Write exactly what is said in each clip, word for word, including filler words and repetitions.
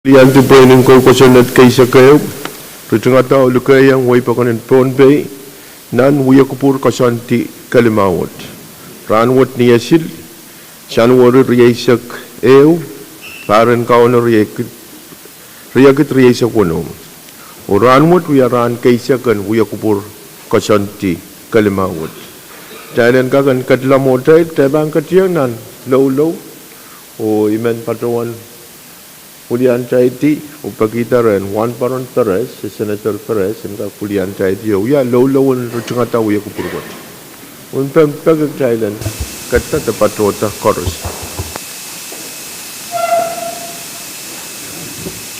Liandi pweinen kou kosonned keisek ehu, ritingada oh likehiong wehi pokon en Pohnpei nan wiekupwur koasoandi kelimau wet. Rahnwet ni Esil, January rieisek ehu, pahr en Kauno riekid, riekid rieisek weneu. Oh rahnwet wia rahn keisek en wiekupwur koasoandi kelimau wet. Kitail en kak en ketla mwohtail, kitail pahn ketiong nan loulou, oh I men patohwan wiliandi oh pekihda rehn Wahnpoaron Perez, Senator Perez, en kak wiliandi oh wia loulou en ritingada wiekupwur wet. Un pek, pek kitail en ketla de patohda koaros.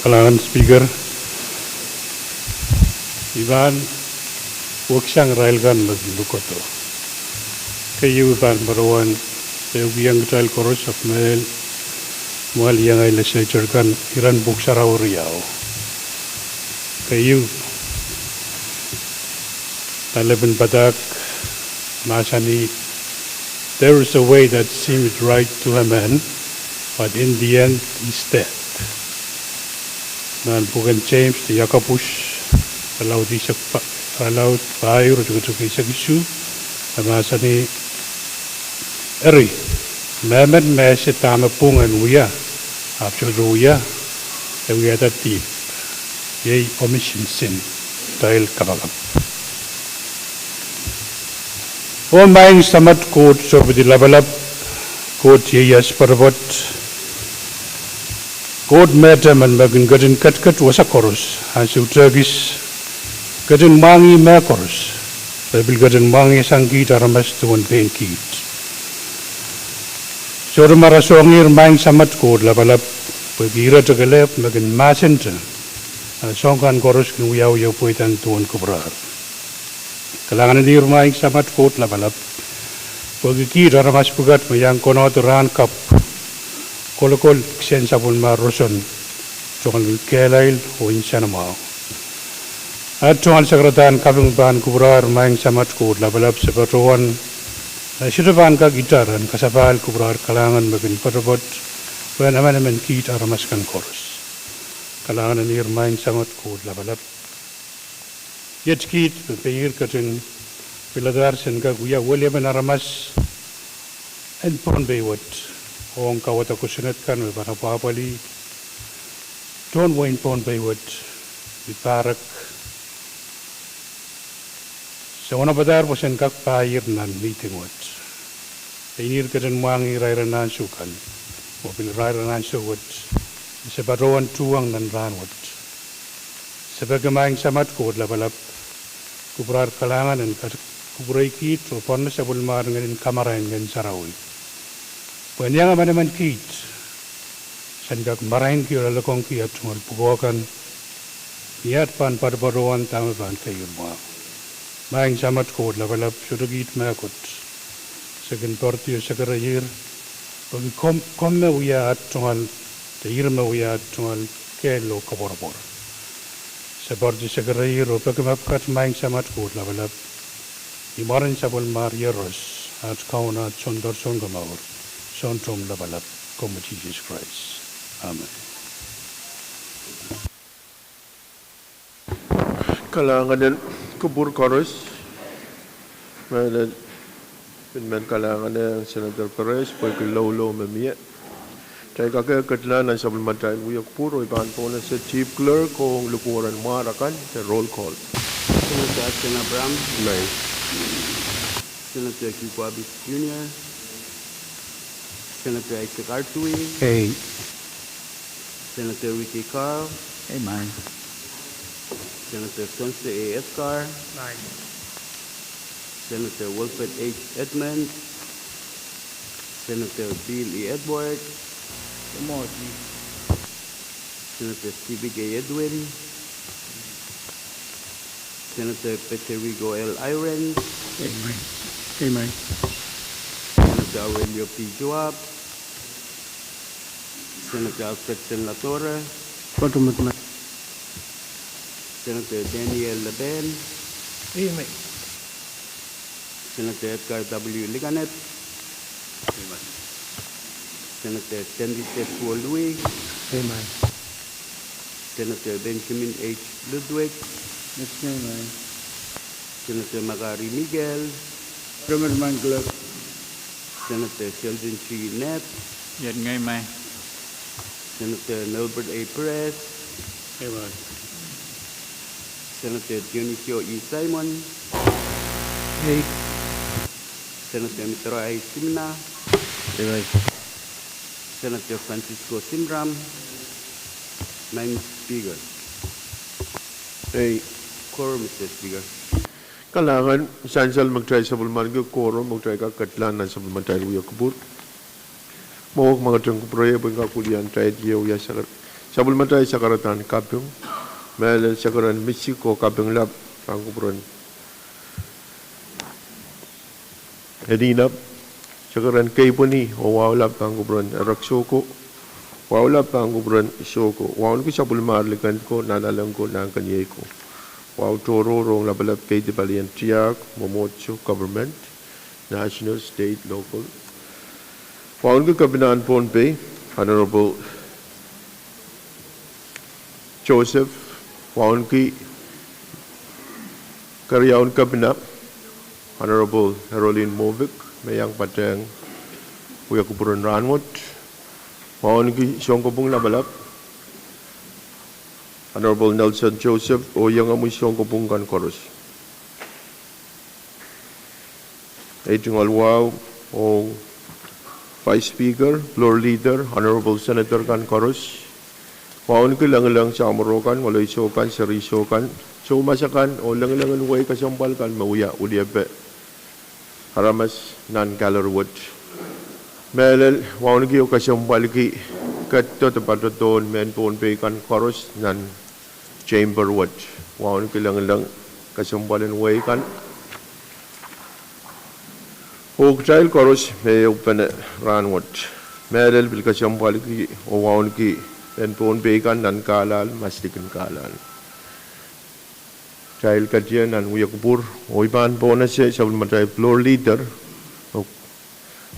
Kalahngan Speaker, I pahn weksang irail kan me kin lukodo. Keieu I pahn patohwan ehukiong kitail koaros ahpw me mwahl iang ahi legislature kan iren pwuhk sarawi riau. Keieu, nan lepin padahk, mahsanih, There is a way that seemeth right to a man, but in the end is death. Nan pwuken James de Iakobus, irelaud eisek pa-, irelaud pahieu, iretikitik eisek isuh, e mahsanih, Eri, mehmen me ese dahme pwung en wia, ahpw sohte wia, e wiahda dihp, iei omission, sin. Kitail kapakap. Oh Maing Samat Koht Sohpidi Lapalap, Koht ieias poatopoat, Koht mehte men me kin ketin ketiket wasa koaros, ansou tehkis, ketin mwahngih mehkoaros, e pil ketin mwahngiasang kiht aramas duwen pein kiht. Sohte ma rasehng ihr Maing Samat Koht Lapalap, pwehki ire kelehpw me kin mahsente, a soahng kan koaros kin wiawi oh pweida duwen kupwurar. Kalahngan en ihr Maing Samat Koht Lapalap, pwehki kiht aramas pwukat me iang konehdi rahn kapw, kolokol kisehn sapwellimomwi roson, tungoal kehlail oh nsenamwahu. At tungoal sakaradahn kaping pahn kupwurar Maing Samat Koht Lapalap, se patohwan, eh, sohte pahn kak itar en kasapahl kupwurar kalahngan me kin poatopoat, pwehn emenemen kiht aramas kan koaros. Kalahngan en ihr Maing Samat Koht Lapalap. Iet kiht me pein ihr ketin piladahr sen kak wia weliemen aramas en Pohnpei wet, ong kauwada kosonned kan me pahn apwahpwalih tohn wehin Pohnpei wet, mi pahrek. Se wanapadahr pwe sen kak pahir nan mihting wet. Pein ihr ketin mwahngih irair en ansou kan, oh pil irair en ansou wet, se patohwan tuhwong nan rahn wet. Se peki Maing Samat Koht Lapalap, kupwurar kalahngan en kat-, kupwurei kiht oh pwonne sapwellimomwi Ngehnin kamarain Ngehn Sarawi, pwehn iang emenemen kiht, sen kak marainki oh loalokongki at tungoal pwukoa kan, ni at pahn poatopoatohwan dahme pahn keieun mwahu. Maing Samat Koht Lapalap, sohte kiht mehkot se kin poaridi oh sekereier, pwehki komw, komw me wia at tungoal, de ihr me wia at tungoal kehl oh koapworopwor. Se poaridi sekereier oh peki mepwukat Maing Samat Koht Lapalap, ni mwaren sapwellimomwi Iehros, at Kaun, at Soundor Sounkomour, Sountomw Lapalap, komwi Sises Krais. Amen. Kalahngan en kupwur koaros. Mehlel, I men kalahngan en Senator Perez pwehki loulou me mie. Kitail kak ketla nan sapwellimatail wiekupwur oh I pahn pohnese Chief Clerk ong likwerahn mwahr akan, de roll call. Senator Ashton Abraham. Amen. Senator Q Bobby Junior, Senator Isaac Artui. Hey. Senator Ricky Carl. Amen. Senator Sonsei A. Edgar. Amen. Senator Wilfred H. Edmund. Senator Bill E. Edward. Amen. Senator Stephen K. Edwin. Senator Federico L. Irons. Amen. Amen. Senator Aurelio P. Joab. Senator Alfred Sten Latore. Kotumet me. Senator Daniel Leben. Amen. Senator Edgar W. Liganet. Amen. Senator Dennis S. Wolui. Amen. Senator Benjamin H. Ludwig. Senator Makari Miguel. Senator Sheldon G. Nett. Senator Melbert A. Perez. Senator Dionisio E. Simon. Senator Mitro I. Simina. Senator Francisco Simram. Madam Speaker. Ei. Quorum, Mister Speaker. Kalahngan. Sansal me kitail sapwellimaniki quorum me kitail kak ketilahng nan sapwellimatail wia kupwur. Mwo wek me ketin kupwure pwehn kak wiliandi ie wia sakar-, sapwellimatail sakaradahn kaping. Mehlel sakaradahn misik oh kaping lap pahn kupwuren Eninap, sakaradahn keipweni oh wahu lap pahn kupwuren Ereksoko, wahu lap pahn kupwuren Soko. Wauneki sapwellimar likend ko, nanalek ko, nahnkeniei ko. Wahu tohrohr ong lapalap, keidi palien tiahk, mwomwohdiso, government, national, state, local. Wauneki Kepinahn Pohnpei, Honorable Joseph, wauneki keriaun Kepina, Honorable Herolin Movick, me iang patehng wia kupwur en rahnwet. Wauneki Sounkopwung Lapalap, Honorable Nelson Joseph, oh iengomwi sounkopwung kan koaros. Ei tungoal wahu ong Vice Speaker, Floor Leader, Honorable Senator kan koaros. Wauneki lengileng samworo kan, ngoloiso kan, serihso kan, soumas akan, oh lengilengen wehi kesempwal kan me wia wiliepe aramas nan gallery wet. Mehlel, wauneki oh kesempwalki ketido de patohdohn mehn Pohnpei kan koaros nan chamber wet. Wauneki lengileng kesempwal en wehi kan. Oh kitail koaros me ehupene rahnwet. Mehlel pil kesempwalki oh wauneki mehn Pohnpei kan nan kahlahl, maslikin kahlahl. Kitail ketido nan wia kupwur, oh I pahn pohnese sapwellimatail Floor Leader, oh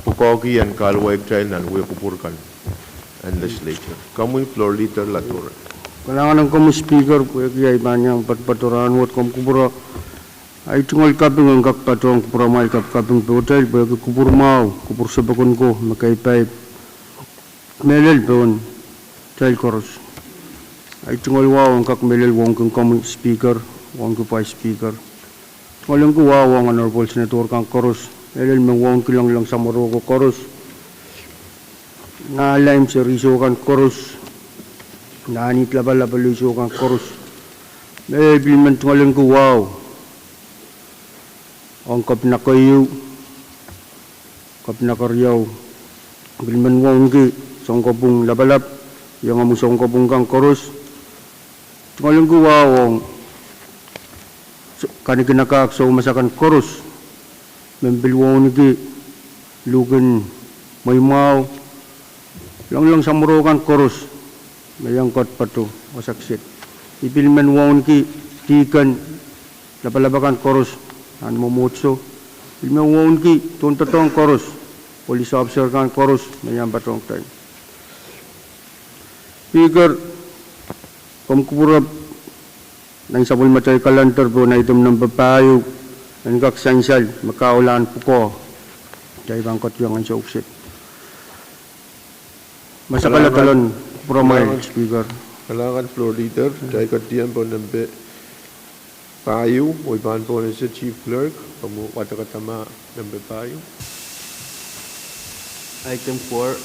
pwukoahki en kahluwa kitail nan wia kupwur kan en legislature. Komwi Floor Leader Latore. Kalahngan ong komwi Speaker, pwehki ei pahn iang patopato rahnwet komw kupwuro. Ei tungoal kaping en kak patohng kupwuramwail kapikaping pohtail, pwehki kupwur mwahu, kupwur sapwokon ko, me keipai mehlel pohn kitail koaros. Ei tungoal wahu en kak mehlel wauneki komwi Speaker, wauneki Vice Speaker. Tungoal wahu ong Honorable Senator kan koaros, mehlel me wauneki lengileng samworo ko koaros. Nahlaim serihso kan koaros. Nahnihd lapalap, paloiso kan koaros. Me pil men tungoal wahu ong Kepina keieu, Kepina keriau, pil men wauneki Sounkopwung Lapalap, iengomwi sounkopwung kan koaros. Tungoal wahu ong kanikin akahk soumas akan koaros, me pil wauneki luhk en mweimwahu, lengileng samworo kan koaros, me iang ketido wasa kiset. I pil men wauneki dihken lapalap akan koaros nan mwomwohdiso. Pil men wauneki tohndoadoahk koaros, police officer kan koaros, me iang patohng kitail. Speaker, komw kupwure nan sapwellimatail calendar pohn item nempe pahieu, en kak sansal me kahulahn pwukoa. Kitail pahn ketiong ansou kiset. Masakala, kalahngan, kupwuramwail Speaker. Kalahngan Floor Leader, kitail ketido pohn nempe pahieu, oh I pahn pohnese Chief Clerk, komw wadek kadama nempe pahieu. Item four,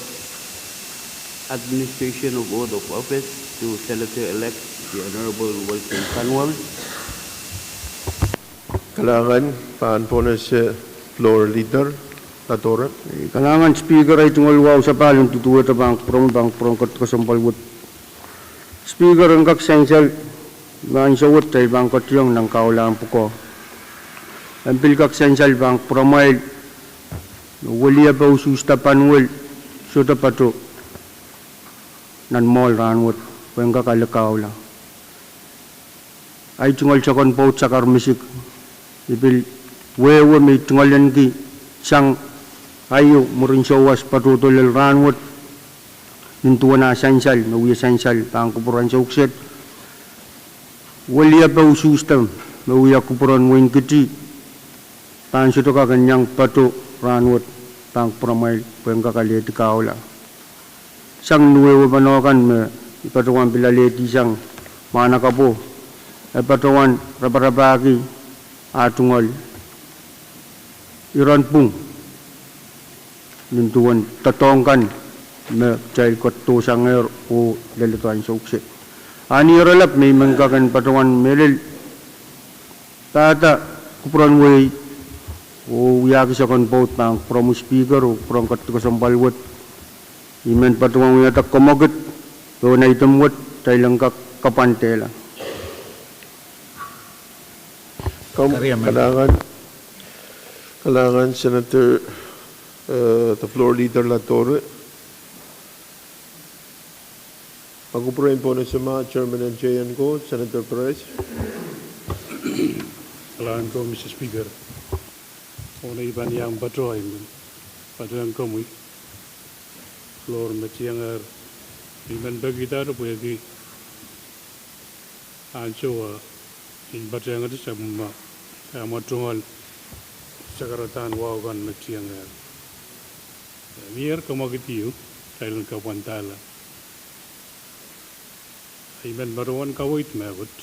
administration of oath of office to Senator-elect the Honorable Wilson Samuel. Kalahngan, pahn pohnese Floor Leader Latore. Kalahngan Speaker, ei tungoal wahu sapahl en duduwehte pahn kupwuromwi, pahn kupwuren ketiket kesempwal wet. Speaker, en kak sansal me ansou wet kitail pahn ketiong nan kahulahn pwukoa. En pil kak sansal pahn kupwuramwail me weliepe usuhs dapanuel sohte pato nan mwohl rahnwet pwehn kak ale kahula. Ei tungoal soken pwoud sakar misik, I pil wehwe me I tungoalenki sang aio mwurin souwas patohdo lel rahnwet. Nin duwen ah sansal me wie sansal pahn kupwur ansou kiset, Weliepe usuhsda me wia kupwuren wehin Kiti pahn sohte kak en iang patoh rahnwet pahn kupwuramwail pwehn kak alehdi kahula. Sang ni wehwehpene kan me I patohwan pil alehdihsang mwahnakapwo, e patohwan raparapahki ah tungoal iren pwung nin duwen doadoahk kan me kitail kohdohsangehr oh leledohng sohkse. A ni irelap me I men kak en patohwan mehlel pahda kupwuren wehi oh wiahki soken pwoud pahn kupwuromwi Speaker oh kupwuren ketiket kesempwal wet, I men patohwan wiahda kamwekid pohn item wet, kitail en kak kapwandehla. Kalahngan, kalahngan Senator, eh, the floor leader Latore. Ma kupwure pohn ese mwahu, Chairman en J N ko, Senator Perez. Kalahngan ko, Mister Speaker. Ohne I pahn iang patoh, I men patohwan komwi floor me tiengehr, I men pekihda pwehki ansou I patohwanohng sapwellime, eh, me tungoal sakaradahn wahu kan me tiengehr. Mier kamwekid ieu, kitail en kapwandahla. I men patohwan kaweid mehkot.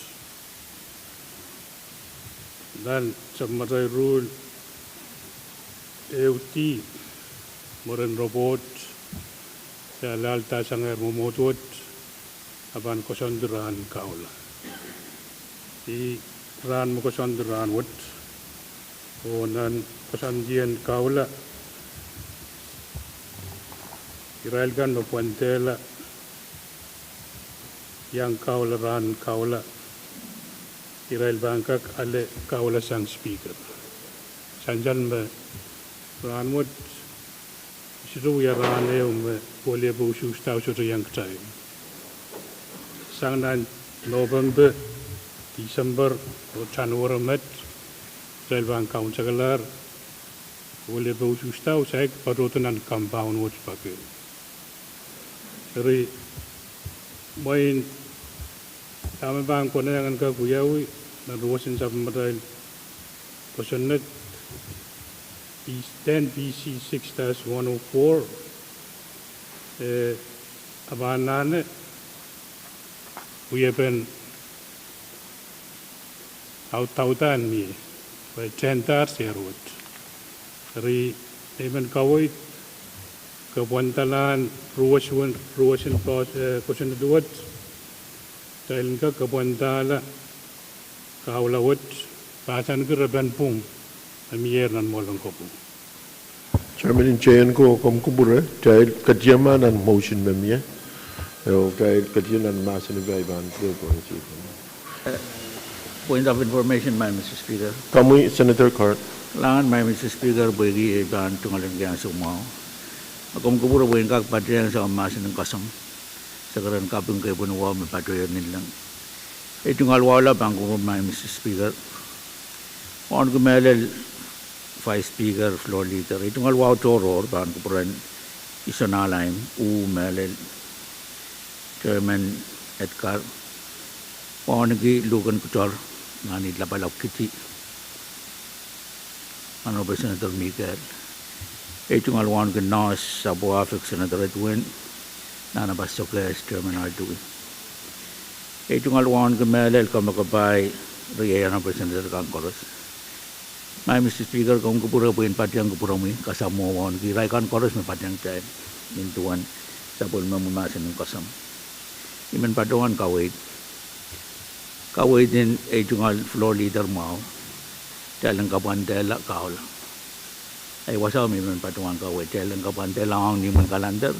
Nan sapwellimatail ruhl ehu D, mwurin report, eh, lalaudahsangehr mwomwohd wet, a pahn koasoandi rahn kahula. Ih rahn me koasoandi rahnwet, oh nan koasoandien kahula, irail kan me pwandehla iang kahula rahn kahula, irail pahn kak ale kahula sang Speaker. Sansal me rahnwet sohte wia rahn ehu me weliepe usuhsdao sohte iang kitail. Sang nan Nopempe, Tisempe, oh Sanuari met, kitail pahn kaunsekalahr weliepe usuhsdao saik patohdo nan compound wet pake. Eri mwein dahme pahn konehng en kak wiawi nan ruwesin sapwellimatail kosonned, ten B C six dash one oh four, eh, a pahn anahne wiepen audaudahn mie, pwe tender sehr wet. Eri I men kaweid, kapwandalahn ruwesin, ruwesin pos, eh, kosonned wet, kitail en kak kapwandahla kahula wet, pahsanki repen pwung me mier nan mwoalen kopwung. Chairman en J N ko, komw kupwure, kitail ketiema nan motion me mie, oh kitail ketie nan mahsen me I pahn pil pwonese. Point of information, Madam Mister Speaker. Komwi, Senator Carl. Kalahngan, Madam Mister Speaker, pwehki I pahn tungoal en kihieng soumwahu. A komw kupwure pwe I en kak patehng soangen mahsen en koasong, sakaradahn kaping kepwin wahu me patohier nin leng. Ei tungoal wahu lap pahn kupwure Madam Mister Speaker. Wauneki mehlel Vice Speaker, Floor Leader. Ei tungoal wahu tohrohr pahn kupwuren Isonalaim, uh mehlel Chairman Edgar. Wauneki Luken Kutor, Ngani Lapalap Kiti, Honorable Senator Mikel. Ei tungoal wauneki North Sabuafik, Senator Edwin, Nana Pastor Kes, Chairman Ardui. Ei tungoal wauneki mehlel Kamakapai, riei Honorable Senator kan koaros. Madam Mister Speaker, komw kupwure pwe I en patehng kupwuromwi kasamwo wauneki irail kan koaros me patehng kitail nin duwen sapwellimomwi mahsen en koasong. I men patohwan kaweid. Kaweid en ei tungoal Floor Leader mwahu, kitail en kapwandehla kahula. Ei wasao me I men patohwan kaweid, kitail en kapwandehla ong ni imwin kalender,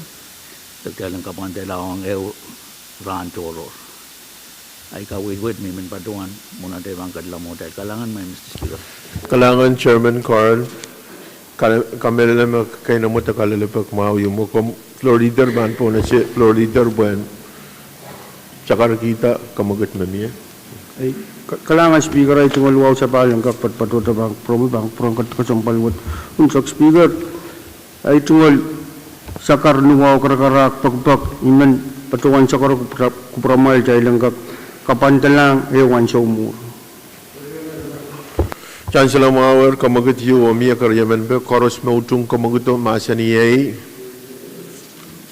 de kitail en kapwandehla ong ehu rahn tohrohr. Ei kaweid wet me I men patohwan, mwohn atail pahn ketin lamwo atail. Kalahngan, Madam Mister Speaker. Kalahngan, Chairman Carl. Ka, kamehlele me keinemwe de kalelapak mwahu ieu mwo. Komw Floor Leader pahn pwonese, Floor Leader pwehn sakarkihda kamwekid me mie. Ei, ka, kalahngan Speaker, ei tungoal wahu sapahl en kak patohdo pahn kupwuromwi pahn kupwuren ketiket kesempwal wet. Unsek Speaker, ei tungoal sakar ni wahu karakarahk pekipek, I men patohwan sakaro kupwura, kupwuramwail kitail en kak Kapwandalahng ehu ansou mwuhr. Chancellor mwahu, kemwekid ieu oh mie keriemen pwe koaros me utung kemwekido mahsanih ei.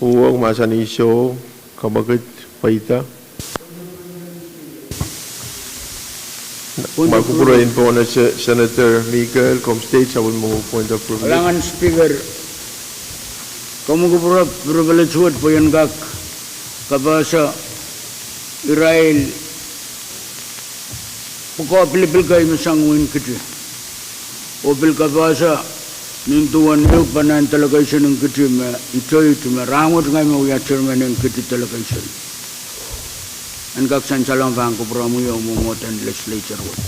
Uhwong mahsanih soh, kemwekid pweida. Mwahu kupwure en pohnese Senator Mikael, komw state sapwellimomwi point of privilege. Kalahngan Speaker, komw kupwure privilege wet pwe I en kak kapehse irail pwukoa pilipil kei me sang wehin Kiti. Oh pil kapehse nin duwen ehu pahn delegation en Kiti me itoit me rahnwet ngehi me wia chairman en Kiti delegation. En kak sansalohng pahn kupwuromwi oh mwomwohden legislature wet.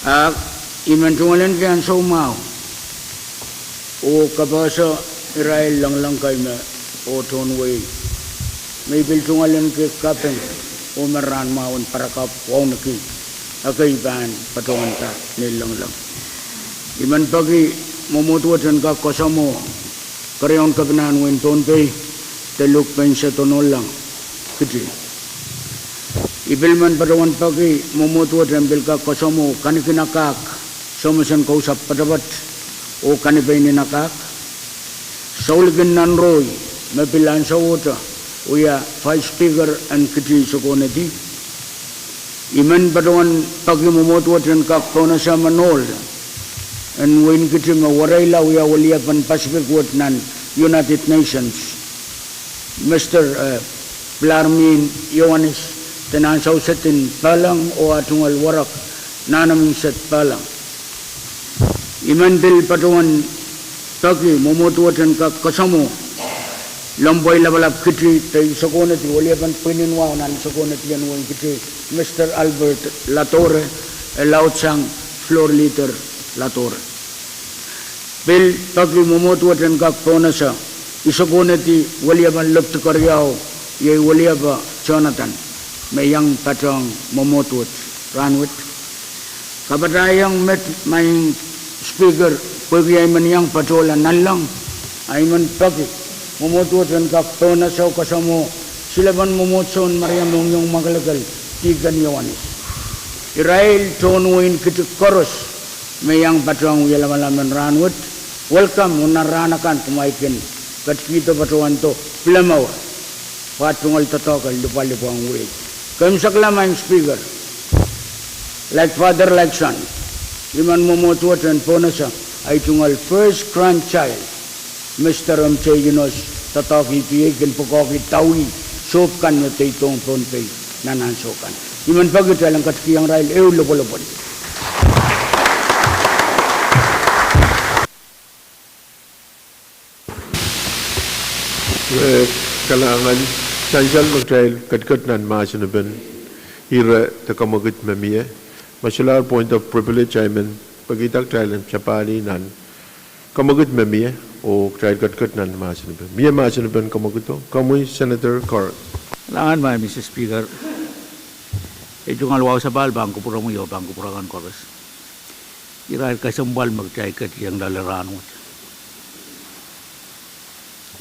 Ah, I men tungoal ahneki ansou mwahu oh kapehse irail lengleng kei me oh tohn wehi me I pil tungoal ahneki kaping oh me rahn mwahu en parakapw wauneki ekei pahn patohwanda nei lengleng. I men peki mwomwohd wet en kak koasoamwo keriaun kepinahn wehin Pohnpei, de Luhk Pense Tononlang Kiti. I pil men patohwan peki mwomwohd wet en pil kak koasoamwo kanikin akak, Soumesen Kousapw Poatopoat oh kanipein en akak, Soulikin Nanrohi me pil ansowohte wia Vice Speaker en Kiti Isokohnedi. I men patohwan peki mwomwohd wet en kak pohnese emen ohl en wehin Kiti me wereila wia weliepen Pacific wet nan United Nations, Mister, eh, Pilarmihn Ioanis, de nan sousedin Pehleng oh ah tungoal werek Nahneminset Pehleng. I men pil patohwan peki mwomwohd wet en kak koasoamwo lempwei lapalap Kiti de Isokohnedi, weliepen pwihn en wahu nan Isokohnedi en wehin Kiti, Mister Albert Ladore, e laudsang Floor Leader Ladore. Pil peki mwomwohd wet en kak pohnese Isokohnedi, weliepen Liptik Keriau, iei weliepe Jonathan, me iang patohng mwomwohd wet rahnwet. Kapatahiong met, Madam Speaker, pwehki I men iang patohla nanleng, I men peki mwomwohd wet en kak pohnese oh koasoamwo silepen mwomwohdiso en Maria Mohngiong Mwakelekel, Deacon Ioanis. Irail tohn wehin Kiti koaros me iang patohng wia lamalam en rahnwet, welcome oh nan rahn akan kumwail kin ketikihdo patohwando pilemewe, pwe tungoal doadoahk en lipwalipw ong wehi. Keimwseklahng Madam Speaker, like father, like son, I men mwomwohd wet en pohnese ahi tungoal first grandchild, Mister M J Yunus, doadoahk E P A kin pwukoahki dawih sohp kan me peidohng Pohnpei nan ansou kan. I men peki kitail en ketikihong irail ehu lopwolopwol. Eh, kalahngan, sansal me kitail ketiket nan mahsen en ire de kemwekid me mie. Me solahr point of privilege, I men pekihda kitail en sapahl nan kemwekid me mie, oh kitail ketiket nan mahsen en, mie mahsen en kemwekido, komwi Senator Carl. Kalahngan Madam Speaker, ei tungoal wahu sapahl pahn kupwuromwi oh pahn kupwur akan koaros. Irair kesempwal me kitail ketieng loale rahnwet.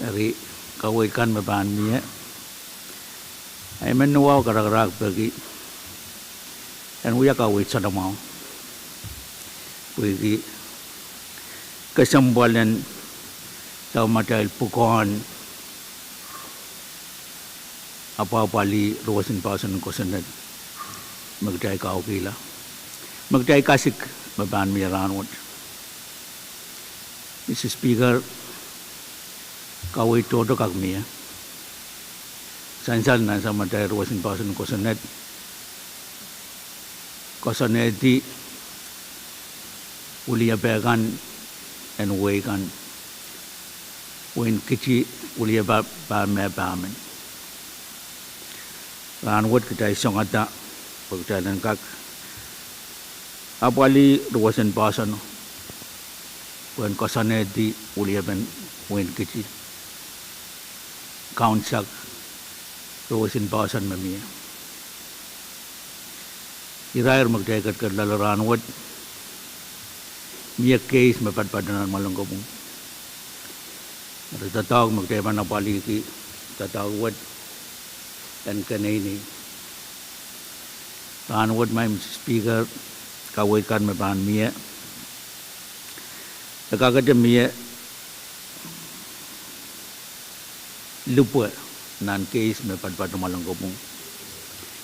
Eri kaweid kan me pahn mie, I men wahu karakarahk peki en wia kaweid soanamwahu, pwehki kesempwal en saum atail pwukoahn apwahpwalih ruwesin poahsoan en kosonned me kitail kaukihla, me kitail kasik me pahn mie rahnwet. Madam Speaker, kaweid tohto kak mie. Sansal nan saum atail ruwesin poahsoan en kosonned, koasoanehdi weliepe kan en wehi kan, wehin Kiti, weliepe pahme pahmen. Rahnwet kitail songada pwe kitail en kak apwalih ruwesin poahsoano pwehn koasoanehdi weliepen wehin Kiti, kaunsak ruwesin poahsoan me mie. Irair me kitail ketiket loale rahnwet, mie keis me padapadahn mwahlong kopwung. Eri doadoahk me kitail pahn apwalihki, doadoahk wet en keneinei. Rahnwet, Madam Speaker, kaweid kan me pahn mie, e kakete mie lipwe nan keis me patopato mwoalen kopwung.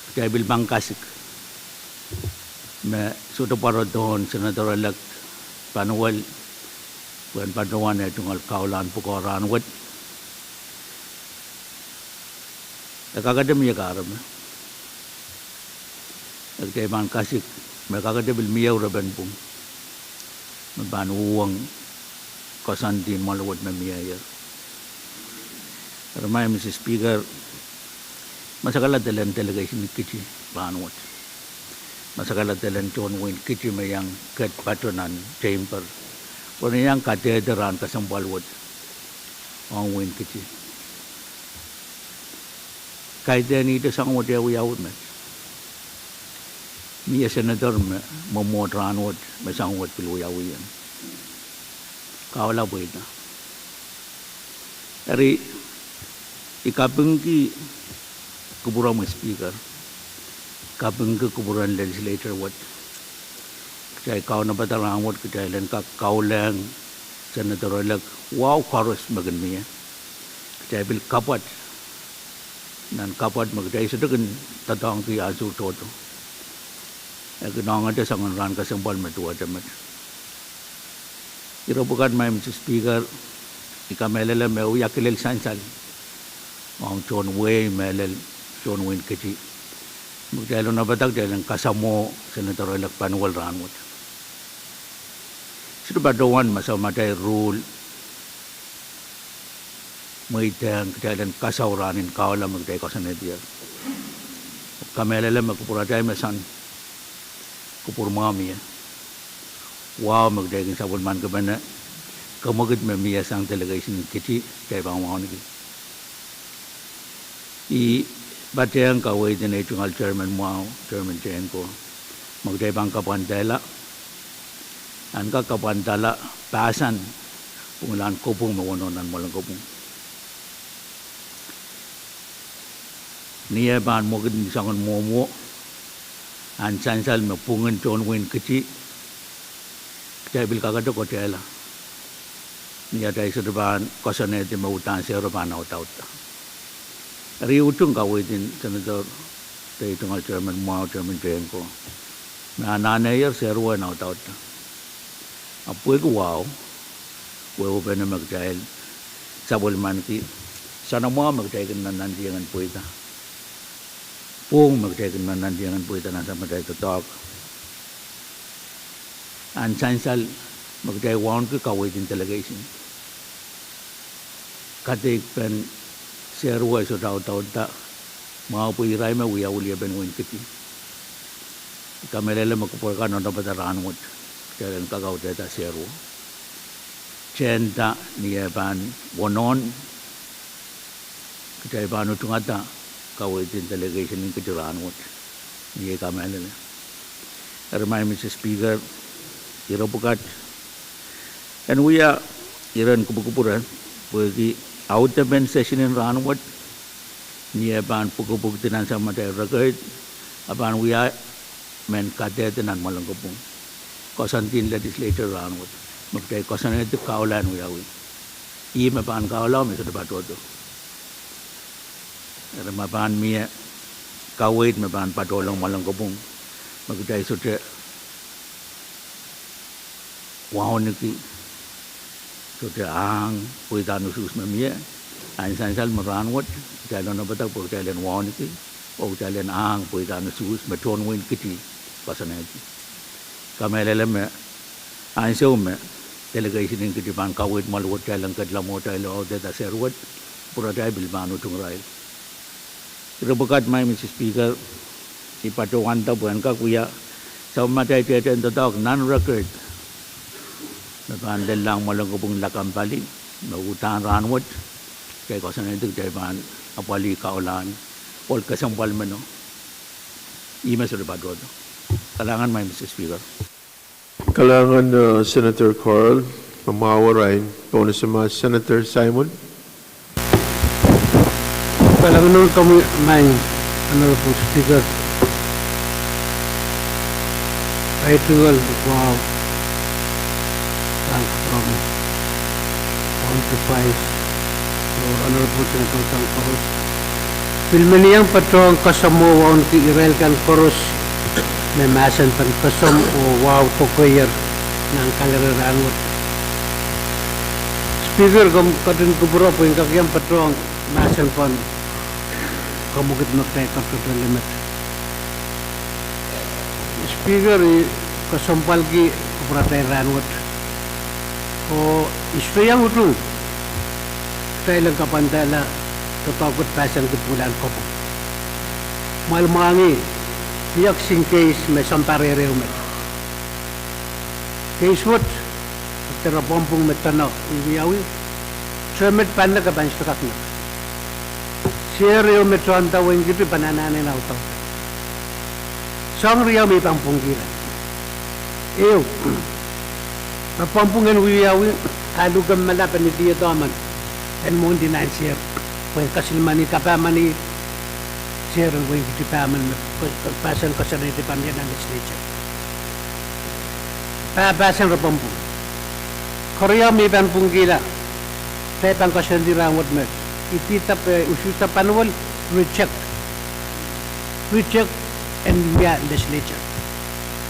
Kitail pil pahn kasik me sohte pwarodohn Senator-elect Panuwel pwehn patohwan eh tungoal kaulahn pwukoa rahnwet. E kakete mie kahrepe. E kitail pahn kasik me kakete pil mie ehu repen pwung me pahn uhwong koasoandi mwoaluwet me mieier. Eri Madam Speaker, masakala delen delegation Kiti rahnwet, masakala delen tohn wehin Kiti me iang ket pato nan chamber, pwe re iang kadehde rahn kesempwal wet ong wehin Kiti. Kaidehn ihte sang wet eh wiawi met. Mie senator me mwomwohd rahnwet me sang wet pil wiawi en. Kahula pweida. Eri, I kapingki kupwuromwi Speaker, kapingki kupwuren legislature wet. Kitail kaunopada rahnwet kitail en kak kaulehng Senator-elect wahu koaros me kin mie. Kitail pil kapwat nan kapwat me kitail sohte kin doadoahngki ansou tohto. E kin ongete soangen rahn kesempwal me duwehte met. Ire pwukat Madam Speaker, I kamehlele me wia kilel sansal ong tohn wehi mehlel tohn wehin Kiti me kitail onopada kitail en kasamwo Senator-elect Panuwel rahnwet. Sohte patohwan me sounpatail ruhl mweidehng kitail en kasau rahn en kahula me kitail koasoanehdier. Kamehlele me kupwuratail me sang kupwur mwahu mie. Wahu me kitail kin sapwellimankipene kemwekid me mie sang delegation en Kiti, kitail pahn wauneki. I patehng kaweid en ei tungoal chairman mwahu, Chairman Tehnko, me kitail pahn kapwandehla, en kak kapwandala pahsan pwungla en kopwung me wonohn nan mwoalen kopwung. Ni eh pahn mwekid ni soangen mwomwo, ahn sansal me pwungen tohn wehin Kiti, kitail pil kakete kotehla. Ni atail sohte pahn koasoanehdi me uhdahn sehro pahn audaudla. Eri I utung kaweid en Senator, de ei tungoal chairman mwahu, Chairman Tehnko, me anahnehier sehro en audaudla. Ahpw pwehki wahu, wehwehpene me kitail sapwellimaniki, soanamwahu me kitail kin nannantieng en pweida, pwung me kitail kin nannantieng en pweida nan samatail doadoahk. Ahn sansal me kitail wauneki kaweid en delegation, kadeikpen sehro sohte audaudla, mwahu pwe irail me wiawi liepen wehin Kiti. I kamehlele me kupwur kan onopada rahnwet, kitail en kak audehda sehro. Tehnda ni eh pahn wonohn, kitail pahn utungada kaweid en delegation en Kiti rahnwet. Ni ei kamehlele. Eri Madam Speaker, ire pwukat en wia iren kupwukupwure, pwehki audepen session en rahnwet, ni eh pahn pwukpwukdi nan samatail rekohd, a pahn wia mehn kadehde nan mwoalen kopwung, koasoandi en legislature rahnwet, me kitail koasoanehdi kahula en wiawi. Ih me pahn kahula me sohte patohdo. Eri ma pahn mie kaweid me pahn patohlong mwoalen kopwung, me kitail sohte wauneki, sohte ahng pweidahn usuhs me mie, ahn sansal me rahnwet kitail onopada pwe kitail en wauneki, oh kitail en ahng pweidahn usuhs me tohn wehin Kiti koasoanehdi. Kamehlele me ansou me delegation en Kiti pahn kaweid mwoaluwet kitail en ketlahng mwo kitail audehda sehro wet, kupwuratail pil pahn utung irail. Ire pwukat Madam Speaker, I patohwanda pwe en kak wia samatail tehtehn doadoahk nan rekohd me pahn lellahng mwoalen kopwung lakapw pali, me uhdahn rahnwet kitail koasoanehdi kitail pahn apwalih kaulahn ohl kesempwal meno. Ih me sohte patohdo. Kalahngan Madam Speaker. Kalahngan, uh, Senator Carl, me mwahu arail pohnese ma Senator Simon. Kalahngan en komwi maing Honorable Speaker. Ahi tungoal wahu sang kupwuromwi, wauneki Vice, oh Honorable Senator sang koaros. Pil men I iang patohwan kasamwo wauneki irail kan koaros me mahsen pahn kesempwal oh wahu dokehier nan kalelapak rahnwet. Speaker, komw ketin kupwure pwe I kak iang patohwan mahsen pahn kamwekid me kitail kak ketido leme. Speaker, I kesempwalki kupwuratail rahnwet oh I sohte iang utung kitail en kapwandala doadoahk wet pahsanki pwuhlahn kopwung. Mwahl mwahngih, I ekis keis me sounpar ehu met. Keis wet, de rapwompwung me dene wiewiawi, term et pahn nek, e pahn sohte kak nek. Sehr ehu me tohnda wehin Kiti pahn anahne en audaudki. Soahng riau me I pahn pwungkihla. Ehu, rapwompwung en wiewiawi, a luke me lap en idihdo emen en mwohndi nan sehr, pwehn kaselehlie, kapahmeni sehr en wehin Kiti, pahn men me pahsen koasoanehdi pahn wia nan legislature. Pahpahsen rapwompwung. Keriau me I pahn pwungkihla, kitail pahn koasoandi rahnwet me idihda, eh, usuhsa pahn wol reject. Reject en wia legislature.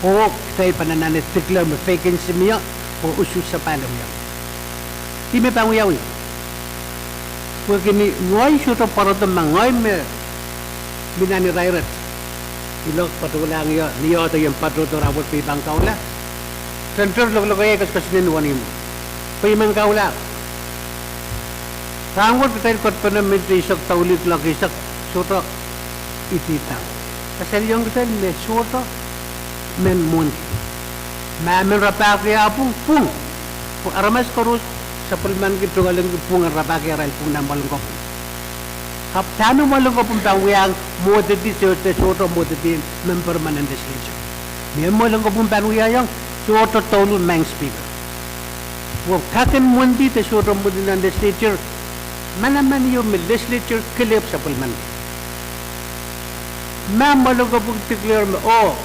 Oh kitail pahn anahne declare me vacancy mie oh usuhsa pahn wia. Ih me pahn wiawi. Pwehki ni ngehi sohte pwarodo ma ngehi me mi nan irairat. I lok patohlahng ie, ni iohdo ien patohdo rahnwet pwe I pahn kahula. Senter lokolok ie koaskoasoanehn wenihmwo pwe I men kahula. Rahnwet kitail kohdo pene minit eisek douluhl, lokolok eisek, sohte idihda. Kasalehiong kitail me sohte men mwohndi. Ma men rapahki ah pwung, pwung. Pwe aramas koaros sapwellimaniki tungoaleniki pwung en rapahki arail pwung nan mwoalen kopwung. Ahpw dahme mwoalen kopwung pahn wiahiong, mwohdidi, sohte, sohte mwohdidi memper emen en legislature. Mie mwoalen kopwung pahn wiahiong, sohte douluhl, Madam Speaker. Pwe kak en mwohndi de sohte mwohndi nan legislature, manaman ieu me legislature kelehpw sapwellimaniki. Ma mwoalen kopwung declare me, oh,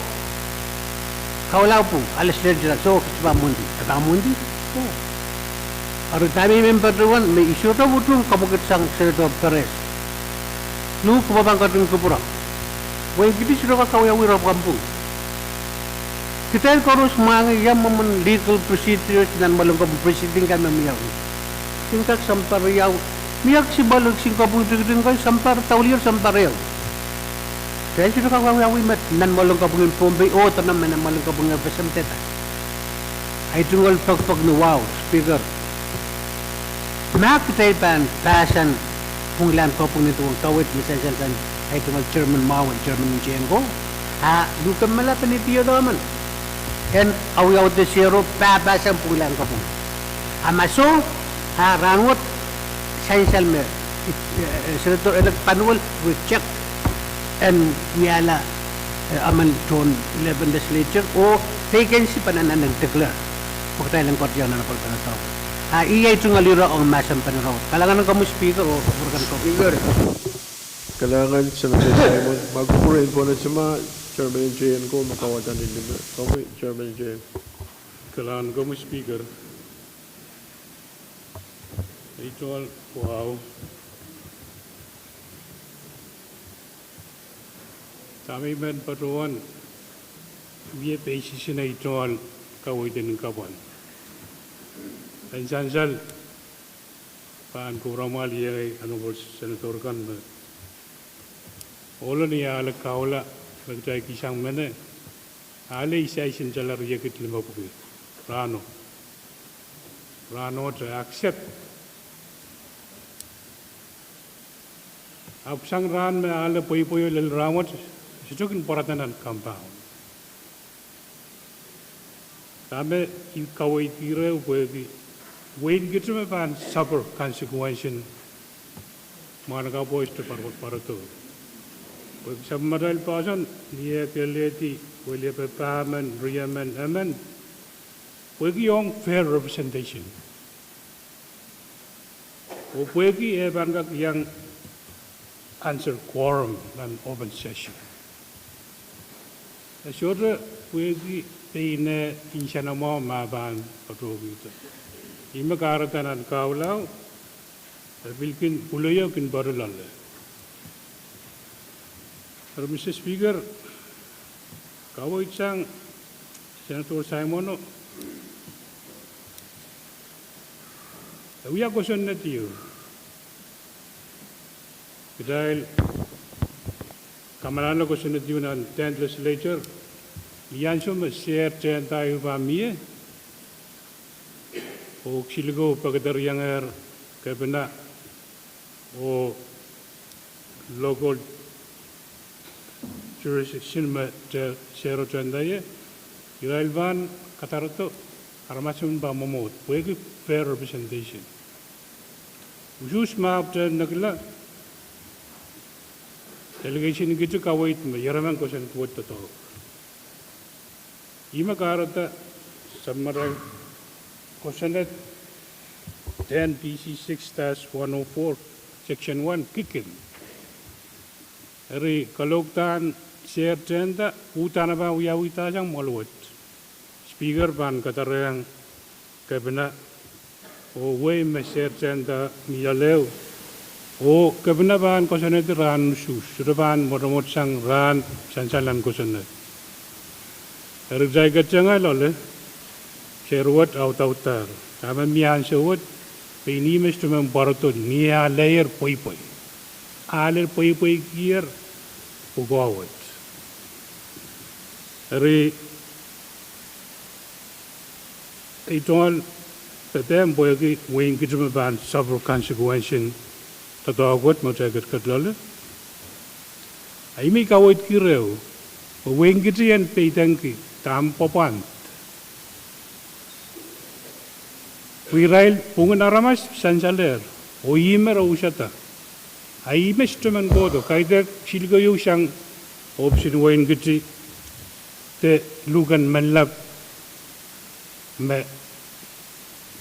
kahula pwung, a legislature soh, kitail pahn mwohndi, e pahn mwohndi. Oh. Eri dahme I men patohwan me I sohte utung kamwekid sang Senator Perez. Luhk, komw pahn ketin kupwure. Wehin Kiti sohte kak kawiawi rapwompwung. Kitail koaros mwahngih ia mwomwen legal procedures nan mwoalen kopwung, proceeding kan me wiawi. Kin kak sounpar riau, mie kisin mwoalen, kisin kopwung tikitik ko sounpar, douluhl sounpar ehu. Kitail sohte kak wiawi met nan mwoalen kopwung en Pohnpei oh dene me nan mwoalen kopwung en F S M dehde. Ahi tungoal pekipek ni wahu, Speaker. Ma kitail pahn pahsan pwunglahn kopwung nin duwen kaweid me sansal sang ahi tungoal chairman mwahu, chairman en J N ko, a luke me lap en idihdo emen en awiawihda sero pahpahsang pwunglahn kopwung. A ma soh, a rahnwet sansal me, eh, Senator elect pahn wol reject en wiahla, eh, emen tohn lepen legislature oh vacancy pahn anahne en declare. Pwe kitail en koasoia nan apwal pahn doadoahk. A ih ahi tungoal ire ong mahsen pahn ire. Kalahngan en komwi Speaker oh kupwur kan komwi. Kalahngan Senator Simon, ma kupwur en pwonese ma chairman en J N ko me kauwada ni lime, komwi chairman en J N. Kalahngan en komwi Speaker. Ahi tungoal wahu. Dahme I men patohwan, mie basis en ahi tungoal kaweid en kapwan. En sansal pahn kupwuramwail iei Honorable Senator kan me ohlo ni ale kahula me kitail kihsang mehn, ale isaisen tala riekid limepwiki rahno. Rahnohte accept. Ahpw sang rahn me ale pweipweio lel rahnwet, sohte kin pwarada nan compound. Dahme I kaweidih ire pwehki wehin Kiti me pahn suffer consequence en mwahnakapwo sohte pwarado. Pwehki sapwellimatail poahsoan, ni eh kelehdi, weliepe pahmen, riemen, emen, pwehki ong fair representation. Oh pwehki e pahn kak iang answer quorum nan open session. E sohte pwehki pein eh nsenamwahu ma pahn patohkihdo. Ihme kahrehda nan kahulahn, e pil kin pwuleio kin patoh loale. Eri Mister Speaker, kaweid sang Senator Simono, e wia kosonned ieu. Kitail kamalahn kosonned ieu nan Tenth Legislature, ni ansou me sehr tehnda ieu pahn mie, oh kisinlikou pekederengehr kepina oh local jurisdiction me te-, sero tehnda ie, irail pahn kadarodo aramas emen pahn mwomwohd, pwehki fair representation. Usuhs me ahpw te nekila, delegation kiti kaweid me ieremen kosonned wet doadoahk. Ihme kahrehda sapwellimatail kosonned ten B C six dash one oh four, section one, kikin. Eri kalohkdahn sehr tehnda, uhdahn e pahn wiawihda sang mwoahl wet. Speaker pahn kadarohng kepina oh wehi me sehr tehnda mi loale, oh kepina pahn kosonnedi rahn usuhs, sohte pahn mwotomwot sang rahn sansal en kosonned. Eri kitail ketengehla loale, sehr wet audaudahr. Dahme mie ansou wet, pein ih me sohte men pwarodo ni eh aleier pweipwei. Aleier pweipweikier pwukoa wet. Eri ei tungoal pepehm pwehki wehin Kiti me pahn suffer consequence en doadoahk wet me kitail ketiket loale. A ih me I kaweidki reh, me wehin Kiti en peidengki dahme pwapwand. Pwe irail pwungen aramas sansalehr, oh ihme re usada. A ih me sohte men kohdo, kaidehk silikeio sang ohpis en wehin Kiti de luhk en menlap me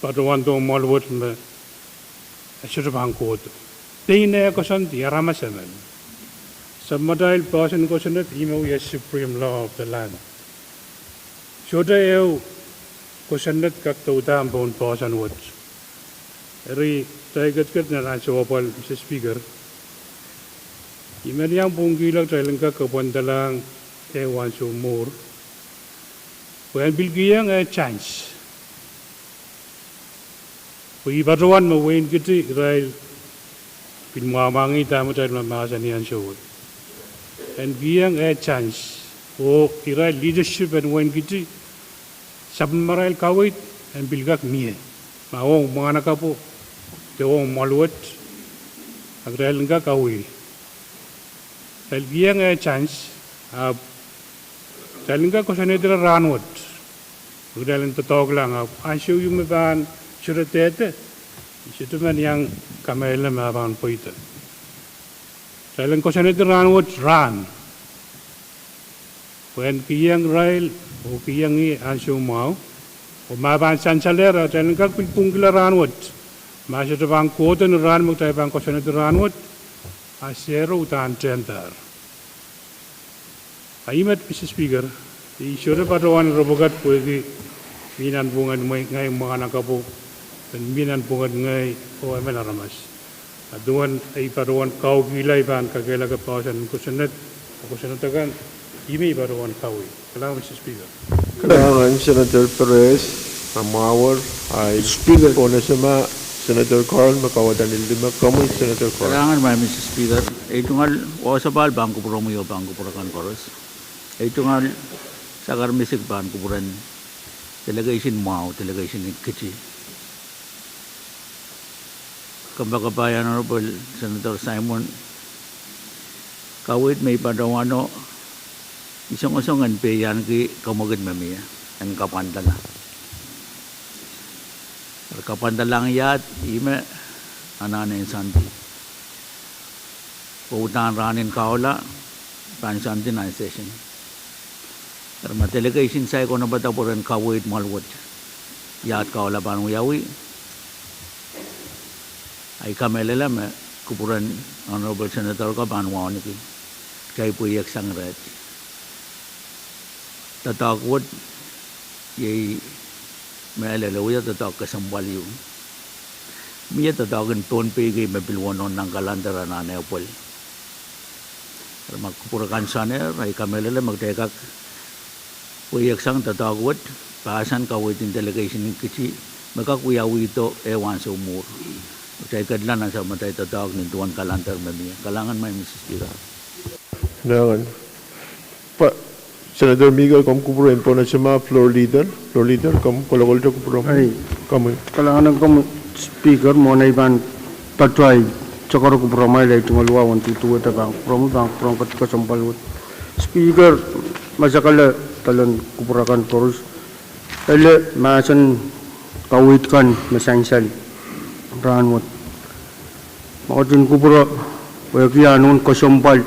patohwandohng mwoahl wet me e sohte pahn kohdo. Pein eh koasoandi aramas emen. Sapwellimatail poahsoan kosonned ih me wia supreme law of the land. Sohte ehu kosonned kak douda pohn poahsoan wet. Eri kitail ketiket nan ansou apwal, Mister Speaker, I men iang pwungkihla kitail en kak kapwandalahng ehu ansou mwuhr, pwe en pil kiheng eh chance. Pwe I patohwan me wehin Kiti irail pil mwahngih dahme kitail mahsanih ansou wet. En kiheng eh chance, oh irail leadership en wehin Kiti, sapwellimarail kaweid en pil kak mie. Ma ong mwahnakapwo de ong mwoahl wet, a kitail en kak awih. Kitail kiheng eh chance, ahpw kitail en kak koasoanehdi rahn wet. Kitail en doadoahklahng, ahpw ansou ieu me pahn sohte dehde, I sohte men iang kamehlele me e pahn pweida. Kitail en koasoanehdi rahn wet rahn, pwe en kiheng irail oh kiheng ih ansou mwahu. Oh ma pahn sansalehr, a kitail en kak pil pwungkihla rahn wet. Ma sohte pahn kohdo ni rahn me kitail pahn koasoanehdi rahn wet, a sehro uhdahn tehndahr. A ih met, Mister Speaker, I sohte patohwan ropwe kat pwehki mi nanpwungen ngehi mwahnakapwo, men mi nanpwungen ngehi oh emen aramas. A duwen ei patohwan kaukihla I pahn kakehlaka poahsoan kosonned, kosonned akan, ih me I patohwan kaweid. Kalahngan, Mister Speaker. Kalahngan, Senator Perez, a mwahu, a Speaker, Konesema, Senator Carl me kauwada ni lime, komwi Senator Carl. Kalahngan, Mister Speaker. Ei tungoal wasa pahn kupwuromwi oh pahn kupwur akan koaros. Ei tungoal sakar misik pahn kupwuren delegation mwahu, delegation en Kiti. Kompoakepahi Honorable Senator Simon, kaweid me I patohwano, I songosong en peianki kamwekid me mie en kapwandala. Eri kapwandalahng iahd ih me anahn en Sandi. Pwe uhdahn rahn en Kahula pahn Sandi nan session. Eri ma delegation sai kaunopada pwe ren kaweid mwoahl wet iahd Kahula pahn wiawi, a I kamehlele me Kupwuren Honorable Senator ko pahn wauneki. Kitail pweieksang irail. Doadoahk wet iei mehlel, e wia doadoahk kesempwal ieu. Mie doadoahk en Pohnpei kei me pil wonohn nan calendar anahne pwel. Eri ma kupwur akan soanehr, I kamehlele me kitail kak pweieksang doadoahk wet, pahsan kaweid en delegation en Kiti, me kak wiawihdo ehu ansou mwuhr. Kitail kedla nan sapwellimatail doadoahk nin duwen calendar me mie. Kalahngan, Madam Speaker. Kalahngan. Senator Mikel, komw kupwure en pohnese mwahu, Floor Leader. Floor Leader, komw kolokolte kupwuromwi. Komwi. Kalahngan komwi Speaker, mwohn ei pahn patohwan sakara kupwuromwail, ei tungoal wahu en duduwehte pahn kupwuromwi, pahn kupwuren Kosempwal wet. Speaker, ma sakala, dahlen kupwur akan koaros, ele mahsen kaweid kan me sansal rahnwet. Ma ketin kupwure, pwehki ah nohn kesempwal,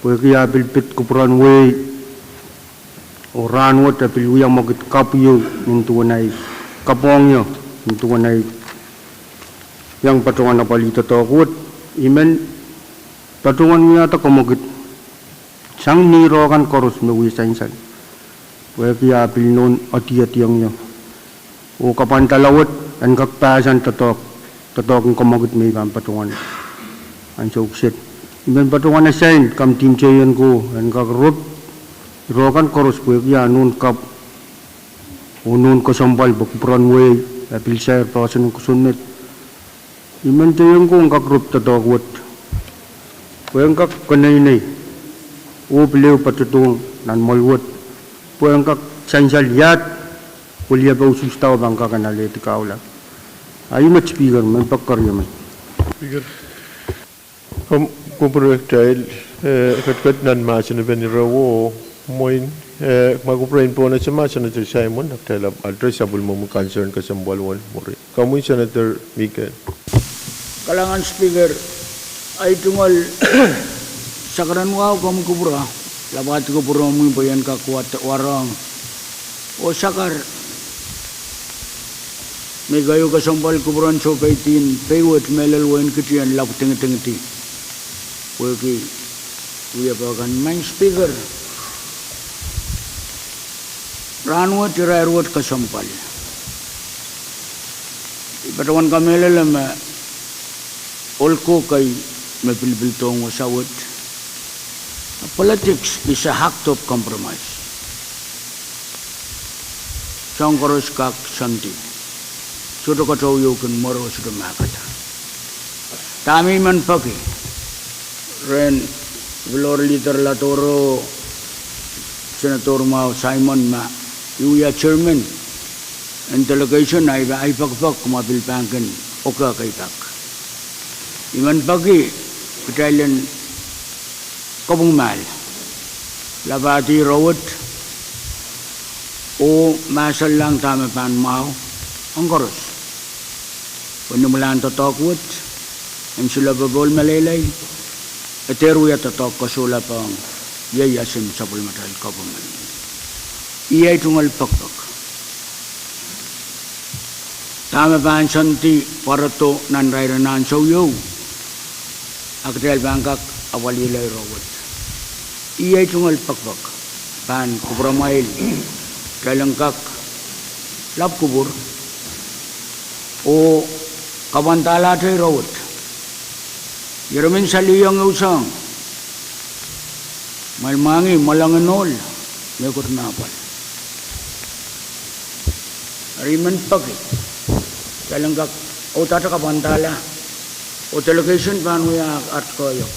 pwehki ah pil pid kupwuren wehi, oh rahnwet e pil wia mwekid kapw ieu nin duwen ei kapwong ie, nin duwen ei iang patohwan apwalih doadoahk wet, I men patohwan wiahda kamwekid sang nihro kan koaros me wie sansal, pwehki ah pil nohn adiadiong ie. Oh kapwandala wet en kak pahsan doadoahk, doadoahk en kamwekid me I pahn patohwan ansou kiset. I men patohwan asain kamidin tehieng ko en kak rop iro kan koaros pwehki ah nohn kapw oh nohn kesempwal pwe kupwuren wehi e pil sair poahsoan en kosonned. I men tehieng ko en kak rop doadoahk wet pwe en kak keneinei oh pil ehu patohdohng nan mwoal wet pwe en kak sansal iahd weliepe usuhsdahu pahn kak en alehdi kahula. Ahi met Speaker, men pak keriamen. Komw kupwure kitail, eh, ketiket nan mahsen en ire wet, mwein, eh, ma kupwure en pohnese mwahu, Senator Simon, kitail ahpw address sapwellimomwi concern kesempwal wet mwuri. Komwi Senator Mikel. Kalahngan Speaker, ei tungoal sakaren wahu komw kupwure, lapwahdi kupwuromwi pwe I en kak warohng oh sakar me keieu kesempwal kupwuren soupeidien pei wet mehlel wehin Kiti en lap tingtingdi. Pwehki wiepe kan, Madam Speaker, rahnwet irair wet kesempwal. I patohwan kamehlele me ohl ko kei me pilipildohng wasa wet. Politics is an act of compromise. Soahng koaros kak soandi. Sohte keteu ieu kin mwer oh sohte mahkada. Dahme I men peki rehn Floor Leader Latoro, Senator mwahu Simon ma I wia chairman en delegation, ahi pekipek kumwa pil pahn kin oke kei pak. I men peki kitail en kopwung mahl, lapwahdi ire wet oh mahsalilahng dahme pahn mwahu ong koaros. Pwe ni imwilahn doadoahk wet en sile popohl meleilei, e dehr wia doadoahk koasola pohn ieiasin sapwellimatail kopwung. Iei tungoal pekipek. Dahme pahn soandi pwarodo nan irair en ansou ieu, a kitail pahn kak apwalihla ire wet. Iei tungoal pekipek pahn kupwuromwail, kitail en kak lap kupwur oh kapwandahlahte ire wet. Ire men saliong ehu soahng, mwail mwahngih, mwoalongen ohl, mehkot me apwal. Eri I men peki kitail en kak uhdahte kapwandahla oh delegation pahn wia aht koahiek.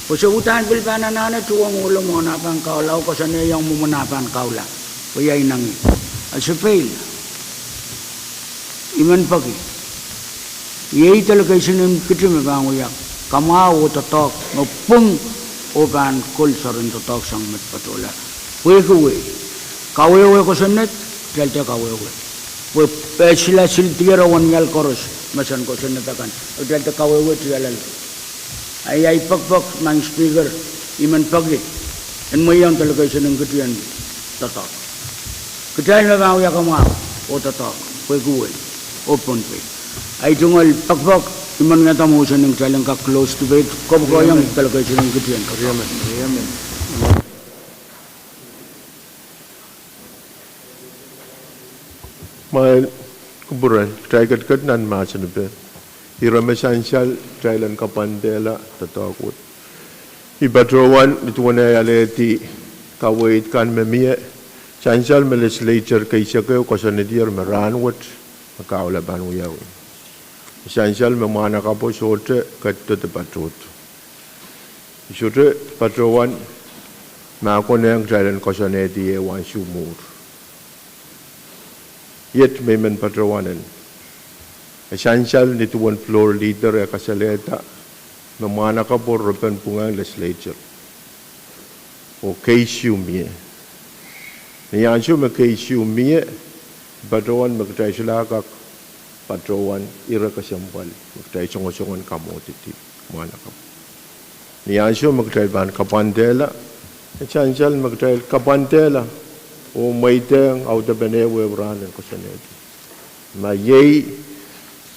Pwe se uhdahn pil pahn anahne tuhwong ohlo mwohn ah pahn kahula oh koasoanehiong mwomwen ah pahn kahula pwe ia inengieng. A se pein I men peki iei delegation en Kiti me pahn wia kamwahu oh doadoahk me pwung oh pahn kol soaren doadoahk sang met patohla. Pwehki wei, kawehwe kosonned, kitail dehr kawehwe. Pwe, eh, silasil dier oh wenial koaros me sang kosonned akan, kitail dehr kawehwe tialel. Ahi, ahi pekipek, Madam Speaker, I men peki en mwehiong delegation en Kiti en doadoahk. Kitail me pahn wia kamwahu oh doadoahk, pwehki wei, oh Pohnpei. Ahi tungoal pekipek, Ih men ngehn motion en kitail en kak close debate, kopwukohiong delegation en kitail en kak. Mwail kupwure, kitail ketiket nan mahsen epe. Ire me sansal kitail en kapwandehla doadoahk wet. Ih patohwan nin duwen ei alehdi kaweid kan me mie, sansal me legislature keisek ehu koasoanehdier me rahnwet me kahula pahn wiawi. Sansal me mwahnakapwo sohte ketido de patohdo. Sohte patohwan me konehng kitail en koasoanehdi ehu ansou mwuhr. Iet me I men patohwan en, e sansal nin duwen floor leader e kasalehda me mwahnakapwo repen pwungehng legislature oh case ehu mie. Ni ansou me case ehu mie, patohwan me kitail solahr kak patohwan ire kesempwal me kitail songosong en kamwohdidi mwahnakapwo. Ni ansou me kitail pahn kapwandehla, e sansal me kitail kapwandehla oh mweidehng audepen ehu rahn en koasoanehdi. Ma iei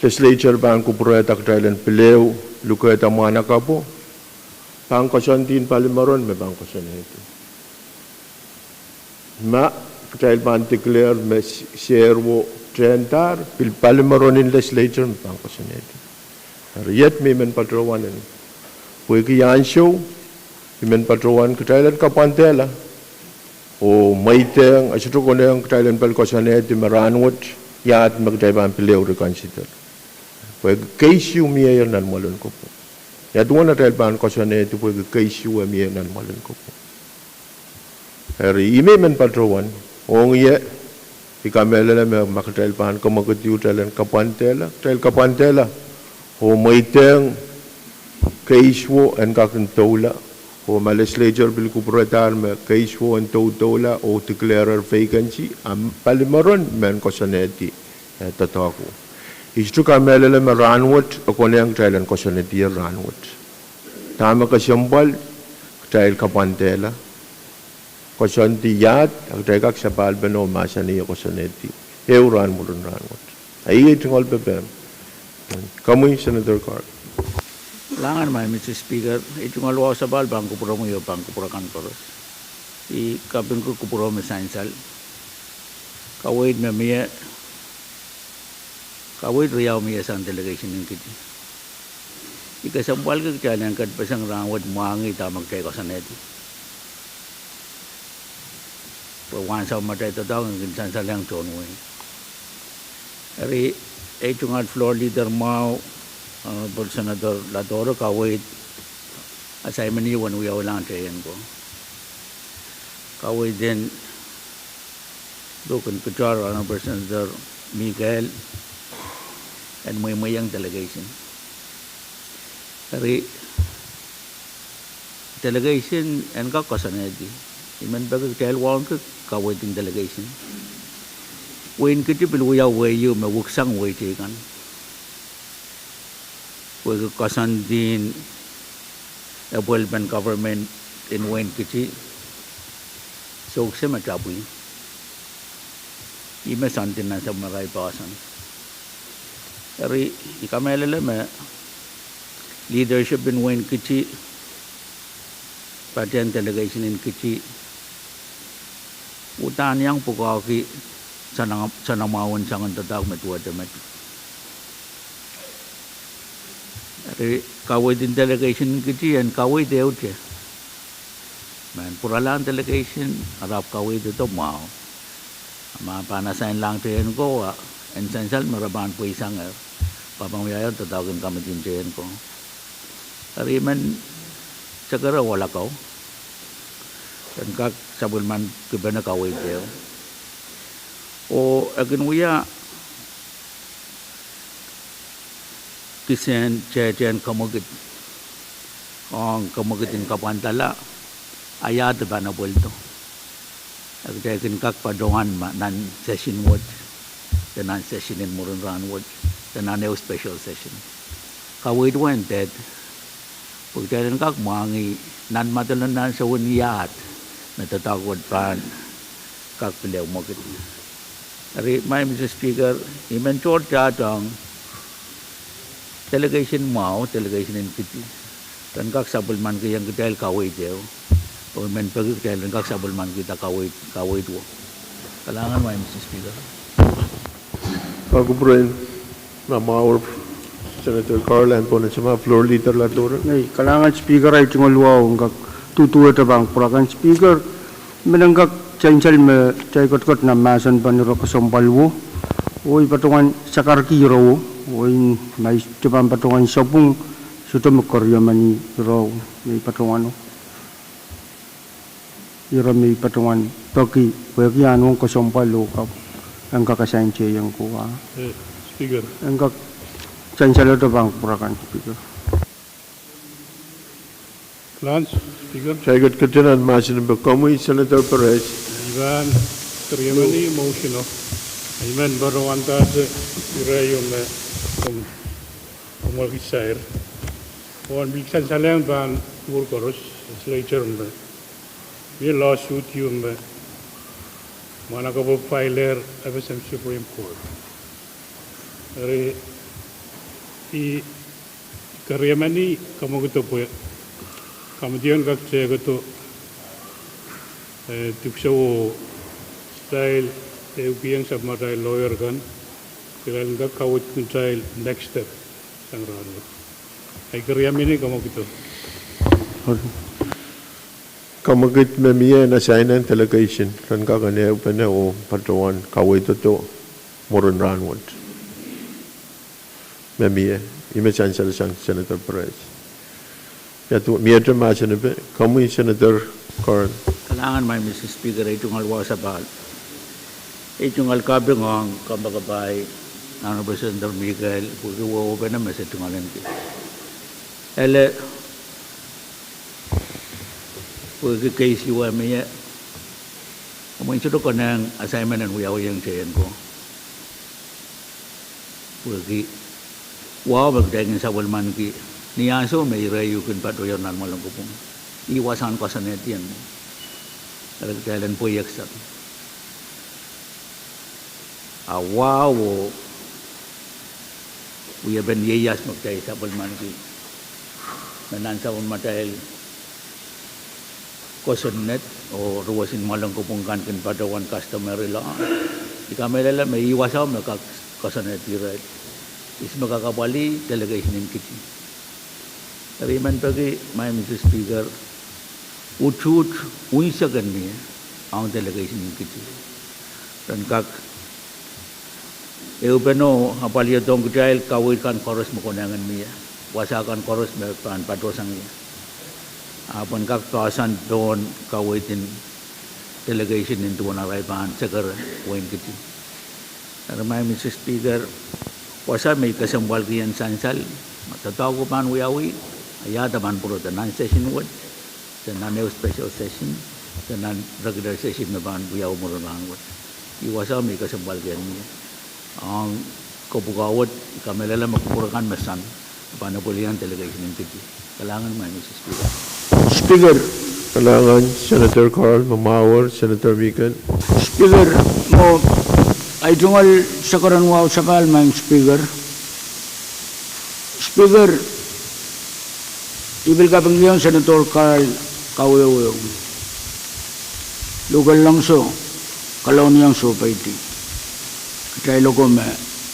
legislature pahn kupwurehda kitail en pil ehu lukehda mwahnakapwo, pahn koasoandi en palimeron me pahn koasoanehdi. Ma kitail pahn declare me s-, sehro tehndahr, pil palimeron en legislature me pahn koasoanehdi. Eri iet me I men patohwan en, pwehki ansou, I men patohwan kitail en kapwandehla oh mweidehng, e sohte konehng kitail en pil koasoanehdi me rahnwet iahd me kitail pahn pil ehu reconsider. Pwehki case ehu mie nan mwoalen kopwung. Ia duwen atail pahn koasoanehdi pwehki case ehu mie nan mwoalen kopwung? Eri ih me I men patohwan, ong ie, I kamehlele me ma kitail pahn kamwekid ehu kitail en kapwandehla, kitail kapwandehla oh mweidehng case wo en kak en doula, oh ma legislature pil kupwuredahr me case wo en doudoula oh declare vacancy, a palimeron mehn koasoanehdi, eh, doadoahk wo. I sohte kamehlele me rahnwet e konehng kitail en koasoanehdi rahnwet. Dahme kesempwal, kitail kapwandehla, koasoandi iahd, a kitail kak sapahl pene oh mahsanih koasoanehdi ehu rahn mwurin rahnwet. A iei tungoal pepehm. Komwi, Senator Carl. Lahngan, Madam Speaker, ei tungoal wahu sapahl pahn kupwuromwi oh pahn kupwur akan koaros. I kapingki kupwuromwi sansal. Kaweid me mie, kaweid riau mie sang delegation en Kiti. I kesempwalki kitail en ket peseng rahnwet mwahngih dahme kitail koasoanehdi. Pwe wahnsahpw me kitail doadoahk en kin sansalehiong tohn wehi. Eri, ei tungoal floor leader mwahu, Honorable Senator Ladoro, kaweid assignment ehu en wiawilahng teienko. Kaweid en Luk en Kitail, Honorable Senator Mikael, en mweimweiong delegation. Eri, delegation en kak koasoanehdi. I men peki kitail wauneki kaweid en delegation. Wehin Kiti pil wia wehi ehu me wiksang wehi teikan. Pwehki koasoandi en epwelpen government en wehin Kiti, sohkse me tapwi. Ih me soandi nan sapwellime rai poahsoan. Eri, I kamehlele me leadership en wehin Kiti, patehng delegation en Kiti, uhdahn iang pwukoahki soanamwahu en soangen doadoahk me duwehte met. Eri, kaweid en delegation en Kiti en kaweid ehute. Mehn pwuralahng delegation, ahpw kaweid ehu mwahu. A ma pahn assign lahng teienko, a en sansal me re pahn pweisangehr, pahn wiahiong doadoahk en committee en teienko. Eri I men sekere ohl akan en kak sapwellimanikipene kaweid ehu. Oh e kin wia kisehn tehtehn kamwekid, ong kamwekid en kapwandala, a iahd e pahn apwalido. E kitail kin kak patohwan ma nan session wet, de nan session en mwurin rahnwet, de nan ehu special session. Kaweid wet en dehr, pwe kitail en kak mwahngih nan madalan ansou en iahd me doadoahk wet pahn kak pil ehu mwekid. Eri, Madam Speaker, I men tohrohrdohng delegation mwahu, delegation en Kiti, ren kak sapwellimaniki ong kitail kaweid ehu. Oh I men peki kitail ren kak sapwellimanikihda kaweid, kaweid wo. Kalahngan, Madam Speaker. Pahn kupwuren Mamawer, Senator Carl, en pwongen sema, Floor Leader Ladora. Ei, kalahngan Speaker, ahi tungoal wahu en kak duduwehte pahn kupwur akan Speaker. I men kak sansal me kitail ketiket nan mahsen pahn ire kesempwal wo, oh I patohwan sakarki ire wo, oh I, ma I sohte pahn patohwan sapwung, sohte me keriemeni ire, me I patohwan, ire me I patohwan peki pwehki ahn ong kesempwal oh kak, en kak asain teiong ko ah. Eh, Speaker. En kak sansalehte pahn kupwur akan Speaker. Lance, Speaker. Kitail ketiket nan mahsen en pwe komwi Senator Perez. I pahn keriemeni motion o. I men patohwandahte ire ieu me komw, komw weksair. Oh I pil sansalehng pahn mwuhr koaros, legislature me, mie lawsuit ieu me mwahnakapwo fileer FSM Supreme Court. Eri I keriemeni komwi ketido pwe komwi en kak tehkehdo, eh, dipwisou, style, eh, kihong sapwmatail lawyer kan, kitail en kak kaweidki atail next step sang rahnwet. Ahi keriemeni komwi ketido. Komwi ketido me mie en asainen delegation ren kak en ehupene oh patohwan kaweidodo mwurin rahnwet. Me mie, ih me sansal sang Senator Perez. Ia duwe, miehte mahsen en pwe komwi Senator Carl. Kalahngan, Madam Speaker, ahi tungoal wahu sapahl. Ahi tungoal kaping ong kompoakepahi, Honorable Senator Mikael, pwehki wehwehpene me se tungoal ahneki. Ele, pwehki case ieu me mie, komwi en sohte konehng assignment en wiawihong teiong ko. Pwehki wahu me kitail kin sapwellimaniki ni ansou me ire ieu kin patohier nan mwoalen kopwung. Ih wasahn koasoanehdi en mwo. Eri kitail en pweiek sang. A wahu oh wiepen ieias me kitail sapwellimaniki me nan sapwellimatail kosonned oh ruwesin mwoalen kopwung kan kin patohwan customary law. I kamehlele me ih wasao me kak koasoanehdi irail. Ihs me kak apwalih? Delegation en Kiti. Eri I men peki, Madam Speaker, utuht unsek en mie ong delegation en Kiti ren kak ehupene oh apwalihdohng kitail kaweid kan koaros me konehng en mie, wasa kan koaros me pahn patohsang ie, ahpw en kak poahsoan pohn kaweid en delegation en duwen arail pahn sekere wehin Kiti. Eri Madam Speaker, wasa me I kesempwalki en sansal, ma doadoahk pahn wiawi, a ia de pahn pwurehda, nan session wet, de nan ehu special session, de nan regular session me pahn wiawi mwurin rahnwet. Ih wasao me I kesempwalki en mie. Ong kopwuko wet, I kamehlele me kupwur akan me sang, pahn apwalih delegation en Kiti. Kalahngan, Madam Speaker. Speaker. Kalahngan, Senator Carl Mamawer, Senator Mikael. Speaker, mwo, ahi tungoal sakaren wahu sapahl, Madam Speaker. Speaker, I pil kapingkihong Senator Carl kawehwe ehu. Luke Ellongso, Kalohnihong Sohpeidi. Kitail oko me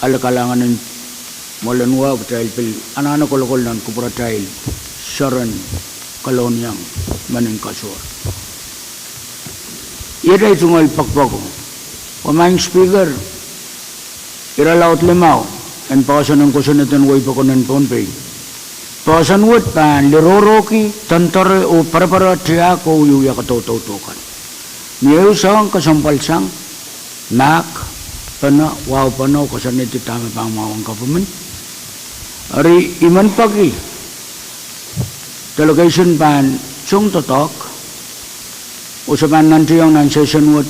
ale kalahngan en mwoalen wahu, kitail pil anahne kolokol nan kupwuratail soaren Kalohnihong, mehn Kasoar. Iet ahi tungoal poakpoako. Madam Speaker, irelaud limau en poahsoan en kosonned en wehi pokon en Pohnpei. Poahsoan wet pahn lirohrohki, doandoare oh poaropoare tiahk oh wiewia kadaudoudkan. Mie ehu soahng kesempwal sang, mahk pene, wahu pene, oh koasoanehdi dahme pahn mwahu ong government. Eri I men peki delegation pahn song doadoahk, oh se pahn nantihong nan session wet,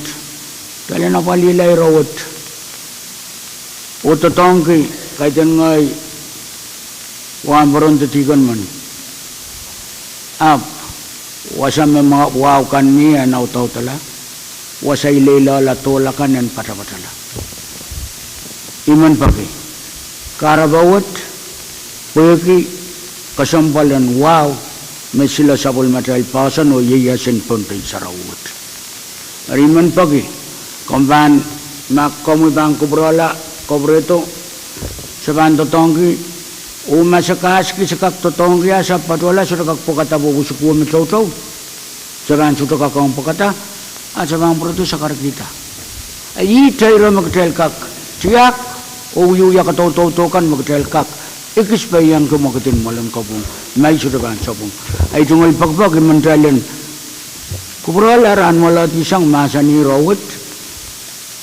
kitail en apwalihla ire wet, oh doadoahngki, kaidehn ngehi wahnpoaron de dihken men. Ahpw wasa me ma-, wahu kan mie en audaudala, wasa ileilehla dohl akan en patapatala. I men peki kahrepe wet, Pwehki kesempwal en wahu me sile sapwellimatail poahsoan oh ieias en Pohnpei sarawi wet. Eri I men peki, komw pahn, ma komwi pahn kupwurehla, kupwurehdo, se pahn doadoahngki, oh ma se kahski se kak doadoahngki ah se patohla, sohte kak pwekada pwe wisukuo me toutou. Se pahn sohte kak ong pwekada, ah se pahn pwurodo sakarkihda. Ih ire me kitail kak tiahk, oh wiewia kadaudaudo kan me kitail kak ekis peiangki mwekid en mwoalen kopwung, ma I sohte pahn sapwung. Ei tungoal pekipek I men kitail en kupwurehla rahn mwoalohdi sang mahsanih ire wet,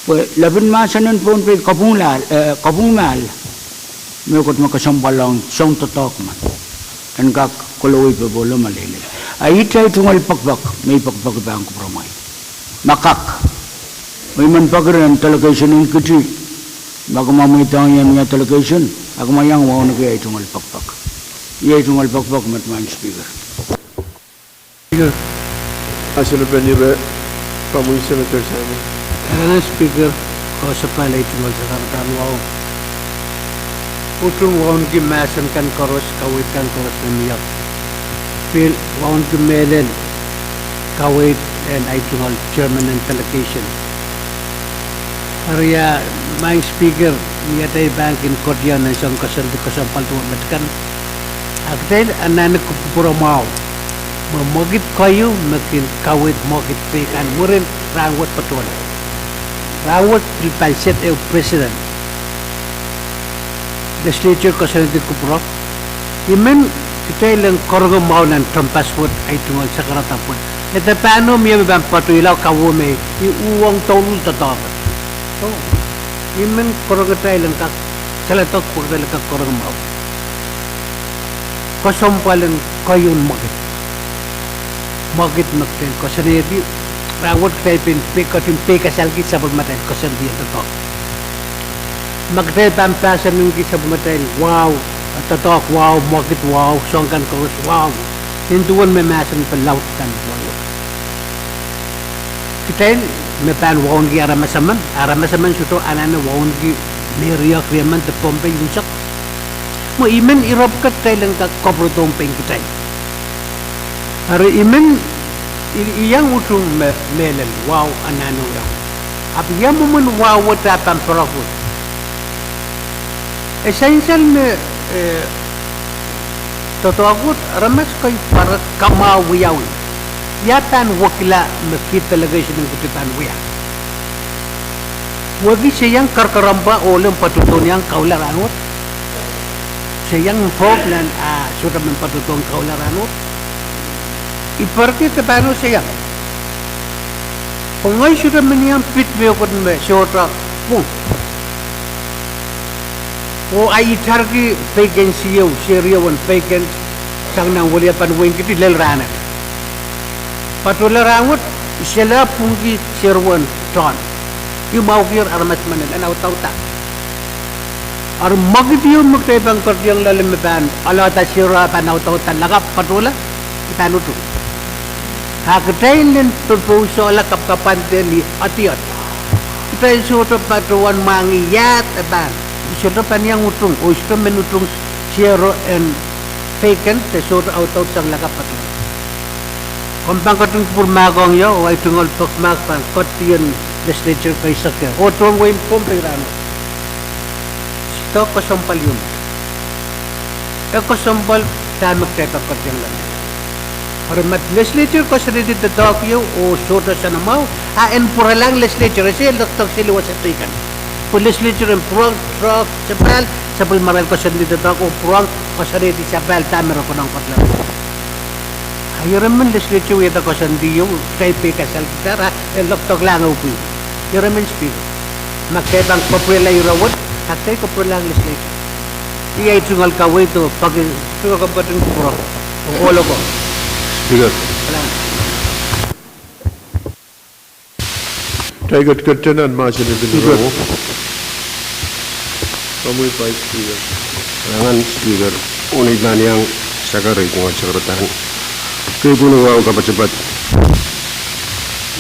pwe lepin mahsen en Pohnpei kopwung lahl, eh, kopwung mahl, mehkot me kesempwal ong soun doadoahk men en kak kolowei popohl oh meleilei. A ih ei tungoal pekipek, me I pekipeki pahn kupwuromwail. Ma kak, oh I men peki rehn delegation en Kiti, ma kumwa mweidohng ie mie delegation, a kumwa iang wauneki ei tungoal pekipek. Iei tungoal pekipek met Madam Speaker. Speaker. Aselepeni re, komwi Senator Simon. Madam Speaker, koasoakoasoia ei tungoal sakaradahn wahu. Utung wauneki mahsen kan koaros, kaweid kan koaros me mie. Pil wauneki mehlel kaweid en ei tungoal chairman en delegation. Eri a, Madam Speaker, ni atail pahn kin koasoia nan soang koasoandi kesempwal duwen met kan, a kitail anahne kupwuromwahu me mwekid keieu me kin kaweid mwekid pei kan mwurin rahnwet patohla. Rahnwet pil pahn set ehu president. Legislature koasoanehdi kupwure. I men kitail en karonge mwahu nan tehnpas wet ei tungoal sakaradahn pwe e de pahn oh mie me pahn patohla oh kaweid me I uhwong douluhl doadoahk. Oh, I men karonge kitail en kak saledek pwe kitail en kak karonge mwahu. Kesempwal en keieun mwekid. Mwekid me kitail koasoanehdi, rahnwet kitail pein pei ketin pei kasalki sapwellimatail koasoandi en doadoahk. Ma kitail pahn pahsanihki sapwellimatail wahu, doadoahk wahu, mwekid wahu, soang kan koaros wahu, nin duwen me mahsen pil laud kan wahu. Kitail me pahn wauneki aramas emen, aramas emen sohte anahne wauneki me riehk riemen de Pohnpei unsek. Mwo I men ire pwukat kitail en kak kapwuredohng pein kitail. Eri I men, I, I iang utung me, mehlel wahu anahne wiawi. Ahpw ia mwomwen wahu wet ah pahn poarokei? E sansal me, eh, doadoahk wet, aramas kei pwarek kamwahu wiawi. Ia pahn wekila me kid delegation en Kiti pahn wia? Wehwehki se iang karakarahmw pwe ohl en patohdo iang kaula rahnwet. Se iang pwurehng nan, ah, sohte men patohdo kaula rahnwet. I pwarki de pahn oh se iang. Pwe ngehi sohte men iang pid mehkot me sohte pwung. Oh a itarki vacancy ieu, seri ehu en vacant, sang nan weliapan wehin Kiti lel rahnwet. Patohla rahnwet, I sehla pwungki seri wet en tohn. I mwahukier aramas men en audaudla. Eri mwekid ieu me kitail pahn kerediong loale me pahn alehda seri ah pahn audaudla lakapw patohla, I pahn utung. A kitail en popousehla kapakapwante ni adiad. Kitail sohte patohwan mwahngih iahd e pahn. I sohte pahn iang utung, oh I sohte men utung seri en vacant de sohte audaud sang lakapw patohla. Komw pahn ketin kupwurmahkohng ie, oh ei tungoal pekipek pahn ketin legislature keisek ie, oh tohn wehin Pohnpei rahnwet. Sohte kesempwal ieu. E kesempwal dahme kitail pahn kerediong loale. Eri ma legislature koasoanehdi doadoahk ieu oh sohte soanamwahu, a en pwuralahng legislature, e sehse lokdok seli wasa teikan. Pwe legislature en pwurehng drafts sapahl, sapwellimarail koasoanehdi doadoahk oh pwurehng koasoanehdi sapahl dahme re konehng patohla. A ire men legislature wiahda koasoandi ieu, kitail pei kasalkidahr, a e lokdoklahng ehu pwihn. Ire men Speaker. Ma kitail pahn kapwurehla ire wet, a kitail kapwurelahng legislature. Iei ei tungoal kaweid oh peki, tungoal komw ketin kupwure. Oh loko. Speaker. Kitail ketiketda nan mahsen en Speaker. Komwi Vice Speaker. Ahngan Speaker, oh ni pahn iang sakar ei tungoal sakaradahn keipweni wahu kapatapat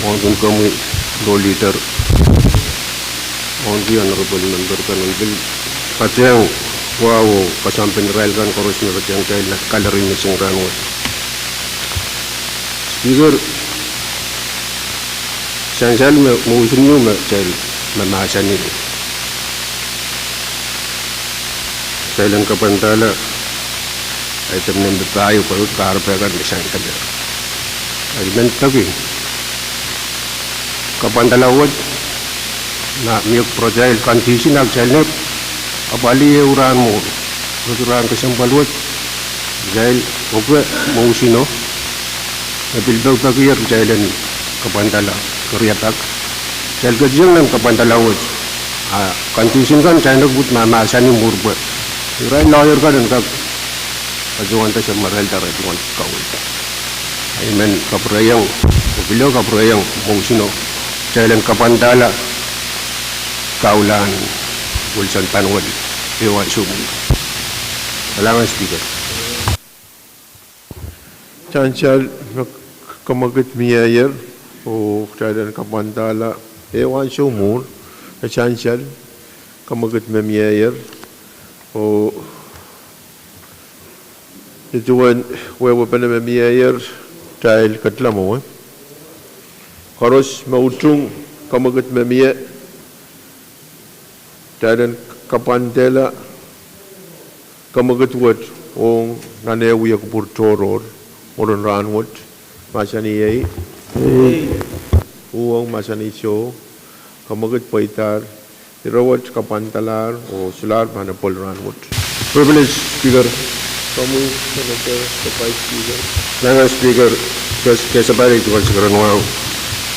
wauneki komwi Floor Leader, wauneki honorable member kan en pil patehng Wahu, koasoandi irail kan koaros me patohwan kitail nan gallery meeting rahnwet. Speaker, sansal me motion ieu me kitail mahmahsanih, kitail en kapwandahla item nempe pahieu pwe kahrepe kan me sansalehr. Ahi men peki kapwandahla wet, ma mie pwuratail condition ah kitail en apwalih ehu rahn mwo, peki rahn kesempwal wet, kitail oke motion o, me pil pekipek ier kitail en kapwandahla, keriapak. Kitail ketieng nan kapwandahla wet, a condition kan kitail en pwukat mahmahsanih mwuhr pwe irail lawyer kan en kak patohwanda samwarail dahre tungoal kaweid. Ahi men kapwurehiong, oh pil kapwurehiong motion o, kitail en kapwandahla kaulahn Wilson Panuel, ehu ansou mwo. Kalahngan Speaker. Sansal me kamwekid mieier, oh kitail en kapwandahla ehu ansou mwo, e sansal kamwekid me mieier, oh nin duwen wehwehpene me mieier, kitail ketilong mwowe. Koaros me utung kamwekid me mie, kitail en kapwandahla kamwekid wet ong nan eh wie kupwur tohrohr mwurin rahnwet, mahsanih ei, uhwong mahsanih soh, kamwekid pweidahr, ire wet kapwandalahr oh solahr pahn apwal rahnwet. Privilege Speaker. Komwi Senator, Vice Speaker. Kalahngan Speaker, kes, kesepahl ei tungoal sikarenwahu.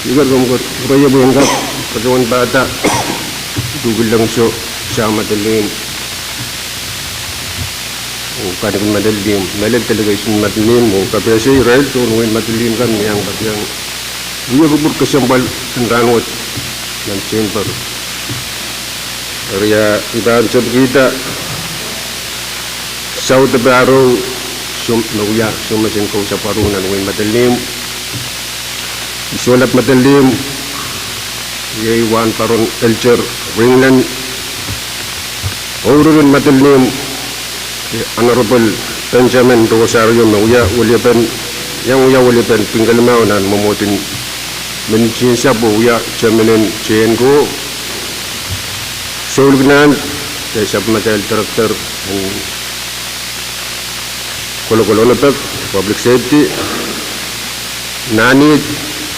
Speaker, komw kupwurehiong pwe en kak patohwan pahda duhkilongso sang Madolenihmw oh kanekid Madolenihmw, mehlel delegation Madolenihmw oh kapehse irail tohn wehin Madolenihmw kan me iang patohwan wia kupwur kesempwal en rahnwet nan chamber. Eri I pahn tepkihda saut dapahrou me wia soumwesen kousapwaru nan wehin Madolenihmw, Soulap Madolenihmw, iei Wahnparon Elter Ringlen, Ouren Madolenihmw, Honorable Benjamin Rosario me wia weliepen, iang wia weliepen Pinkelimau nan mwomwohd en Minitinsapw oh wia chairman en J N C O, Soulik Nand, de sapwellimatail director en Kolokol Onepek, Public Safety, Nanit,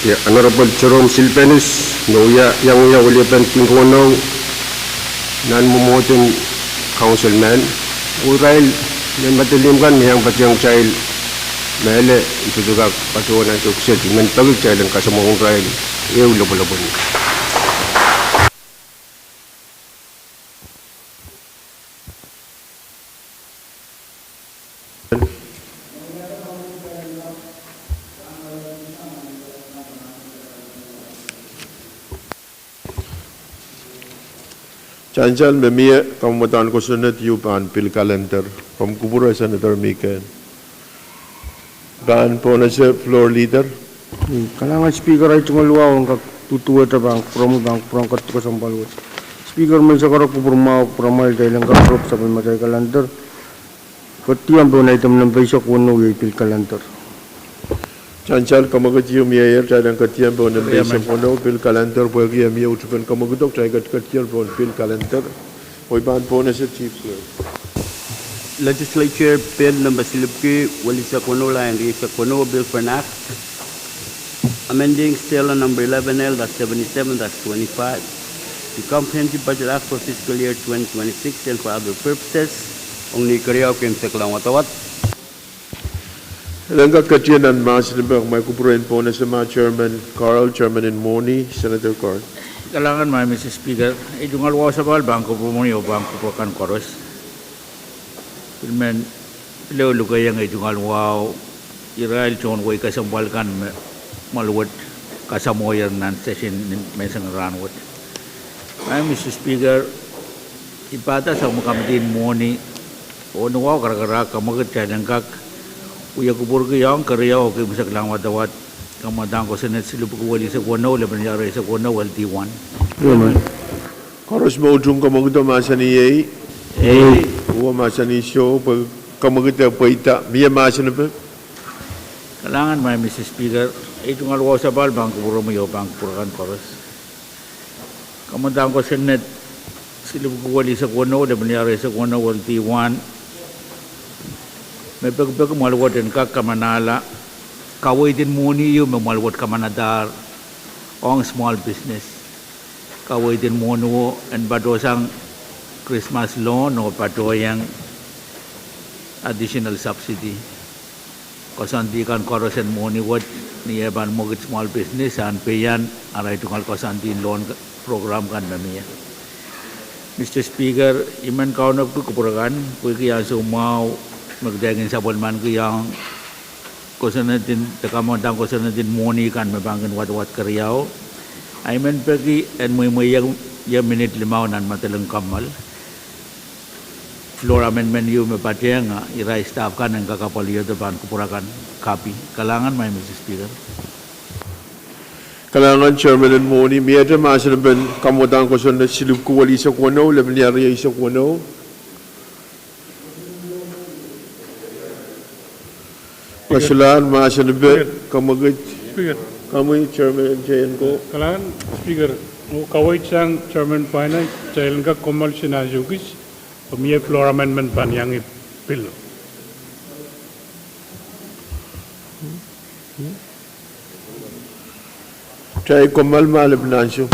de Honorable Jerome Silvanus me wia, iang wia weliepen Pinkonou nan mwomwohd en councilman, oh irail mehn Madolenihmw kan me iang patohwan kitail mehlel, I sohte kak patohwan ansou kiset, I men peki kitail en kasamwohng irail ehu lopwolopwon. Sansal me mie, kamwadahn kosonned ieu pahn pil calendar. Komw kupwure Senator Mikael. Pahn pohnese Floor Leader. Kalahngan Speaker, ahi tungoal wahu en kak duduwehte pahn kupwuromwi pahn kupwuren ketiket kesempwal wet. Speaker, menseng koaros kupwur mwahu, kupwuramwail, kitail en kak rop sapwellimatail calendar. Ketiam pohn item nempe eisek weneu, iei pil calendar. Sansal kamwekid ieu mieier, kitail en ketiam pohn nempe eisek weneu, pil calendar, pwehki e mie utupen kamwekid o kitail ketiket ier pohn pil calendar. Oh I pahn pohnese Chief Clerk. Legislature Bill number silipwki welihsek weneu, lain rieisek weneu, Bill for an Act amending State Law number eleven L dash seventy-seven dash twenty-five, the Comprehensive Budget Act for fiscal year twenty twenty-six and for other purposes, ong ni keriau keimwseklahng wadawad. Elen kak ketin nan mahsen en pek, kumwail kupwure en pohnese ma Chairman Carl, Chairman en Mwohni, Senator Carl. Kalahngan ma Mister Speaker, ei tungoal wahu sapahl pahn kupwuromwi oh pahn kupwur kan koaros. Pil men, pil lukehiong ei tungoal wahu irail tohn wehi kesempwal kan me mwoal wet kasamwohier nan session ni menseng rahnwet. Ma Mister Speaker, I pahda sang me kamidi en Mwohni oh ni wahu karakarahk kamwekid kitail en kak wia kupwurki ong keriau oh keimwseklahng wadawad, kamwadahn kosonned silipwki welihsek weneu, lepin iareisek weneu, L D one. Koaros me utung kamwekido mahsanih ei. Ei, uwe mahsanih soh, pwe kamwekid e pweida, mie mahsen epe. Kalahngan, Madam Speaker, ei tungoal wahu sapahl pahn kupwuromwi oh pahn kupwur akan koaros. Kamwadang kosonned silipwki welisek weneu, lepin liareisek weneu, weldihwan me pekipeki mwahl wet en kak kamanahla kaweid en mwohni ieu me mwahl wet kamanadahr ong small business. Kaweid en mwohni wet en patohsang Christmas loan oh patohieng additional subsidy. Koasoandi kan koaros en mwohni wet ni eh pahn mwekid small business, ahn pei ian arail tungoal koasoandi loan program kan me mie. Mr Speaker, I men kaunopki kupwur akan pwehki ansou mwahu me kitail kin sapwellimaniki ong kosonned en, de kamwadang kosonned en mwohni kan me pahn kin wadawad keriau. I men peki en mweimweiong ie minit limau nan madeleng kommoal. Floor amendment ieu me patehng, irail staff kan en kak apwalih ie de pahn kupwur akan copy. Kalahngan, Madam Speaker. Kalahngan, Chairman en mwohni, miehte mahsen epen kamwadang kosonned silipwki welisek weneu, lepin liareisek weneu. Kosolahr mahsen epe, kamwekid. Speaker. Komwi, Chairman J N ko. Kalahngan, Speaker. Oh kaweid sang Chairman Paina, kitail en kak kommoal sang ansou kis, oh mie floor amendment pahn iang bill. Kitail kommoal ma lepin ansou.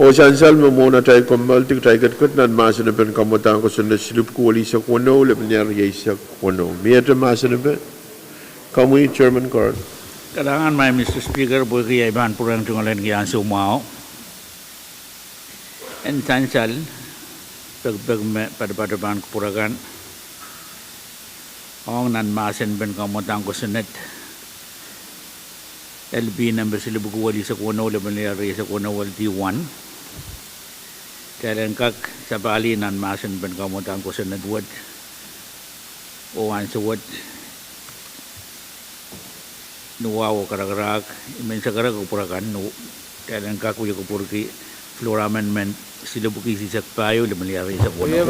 Oh sansal me mwohn atail kommoaldi, kitail ketiket nan mahsen en pen kamwadahn kosonned silipwiki welisek weneu, lepin riesek weneu. Miehte mahsen en pen, komwi Chairman Kor. Kalahngan, Madam Speaker, pwehki ei pahn pwurehng tungoalenki ansou mwahu en sansal pekipek me patopato pahn kupwur akan ong nan mahsen en pen kamwadahn kosonned L P nempe silipwiki welisek weneu, lepin riesek weneu, L T one. Kitail en kak sapahl nan mahsen en pen kamwadahn kosonned wet, oh ansou wet, ni wahu oh karakarahk, I men sakarada kupwur akan, kitail en kak wie kupwurki floor amendment silipwiki isisek pahieu, lepin riesek weneu.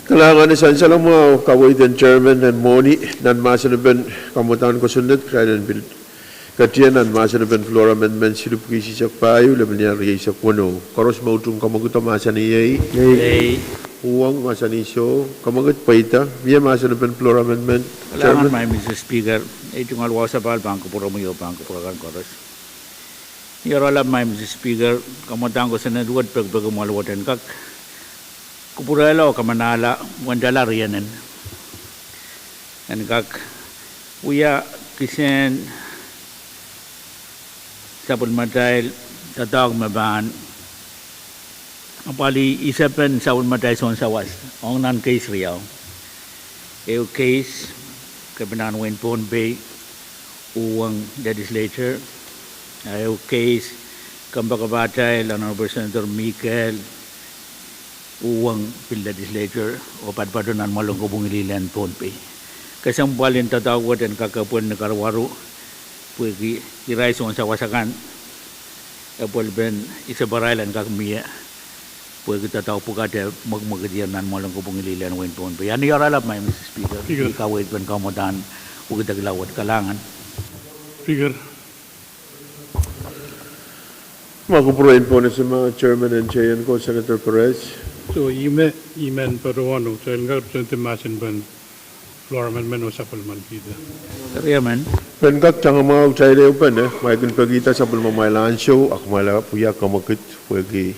Kalahngan, ni sansal mwahu, kaweid en Chairman en mwohni, nan mahsen en pen kamwadahn kosonned kitail en pil ketido nan mahsen en pen floor amendment silipwiki isisek pahieu, lepin riesek weneu. Koaros me utung kamwekid mahsanih ei. Uhwong mahsanih soh, kamwekid pweida. Mie mahsen en pen floor amendment, Chairman? Kalahngan, Madam Speaker, ei tungoal wahu sapahl pahn kupwuromwi oh pahn kupwur akan koaros. Ni oaralap, Madam Speaker, kamwadahn kosonned wet pekipeki mwoahl wet en kak kupwurehla oh kamanahla, wendala rienen en kak wia kisehn sapwellimatail doadoahk me pahn apwalih isepen sapwellimatail sounsawas ong nan keis riau. Ehu keis, Kepinahn Wehin Pohnpei uhwong Legislature, a ehu keis, kompoakepahtail Honorable Senator Mikel uhwong pil Legislature, oh patopato nan mwoalen kopwung lel en Pohnpei. Kesempwal en doadoahk wet en kak epwel ni karuwaru, pwehki irail sounsawas akan epwel pen iseparail en kak mie, pwehki doadoahk pwukat e mwekimwekidier nan mwoalen kopwung lel en Wehin Pohnpei. A ni oaralap, Madam Speaker, kaweid pen kamwadahn wekidekla wet. Kalahngan. Speaker. Ma kupwuren pwonese ma Chairman en T N ko, Senator Perez. So, I men, I men patohwan oh kitail en kak return-i mahsen en pen floor amendment oh sapwellimanikihda. Eri emen. Pahn kak tangamwahu kitail ehupene, ma I kin pekihda sapwellimamwail ansou, a kumwail ahpw wia kamwekid, pwehki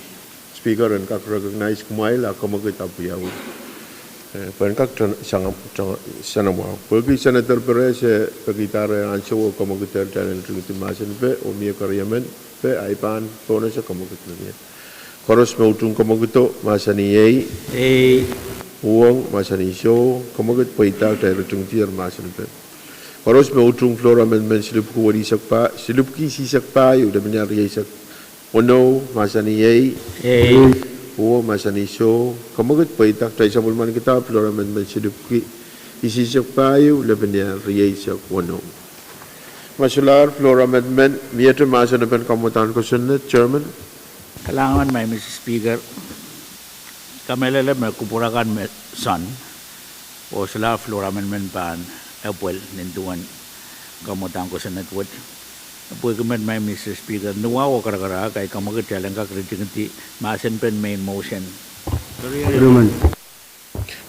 Speaker en kak recognize kumwail, a kamwekid ahpw wiawi. Eh, pahn kak tan-, sangam-, tan-, sanamwahu. Pwehki Senator Perez e pekihda ansou oh kamwekid, kitail en return-i mahsen pe, oh mie keriemen pe, a I pahn pwonese kamwekid me mie. Koaros me utung kamwekido mahsanih ei. Ei. Uhwong mahsanih soh, kamwekid pweida, kitail return-idier mahsen pe. Koaros me utung floor amendment silipwiki welisek pa-, silipwiki isisek pahieu, lepin riesek weneu, mahsanih ei. Ei. Uhwong mahsanih soh, kamwekid pweida, kitail sapwellimanikihda floor amendment silipwiki isisek pahieu, lepin riesek weneu. Ma solahr floor amendment, miehte mahsen en pen kamwadahn kosonned, Chairman. Kalahngan, Madam Speaker. Kamehlele me kupwur akan me soan, oh solahr floor amendment pahn epwel nin duwen kamwadahn kosonned wet. Pwehki met, Madam Speaker, ni wahu oh karakarahk, a I kamwekid kitail en kak return-idi mahsen pen main motion. Eri emen.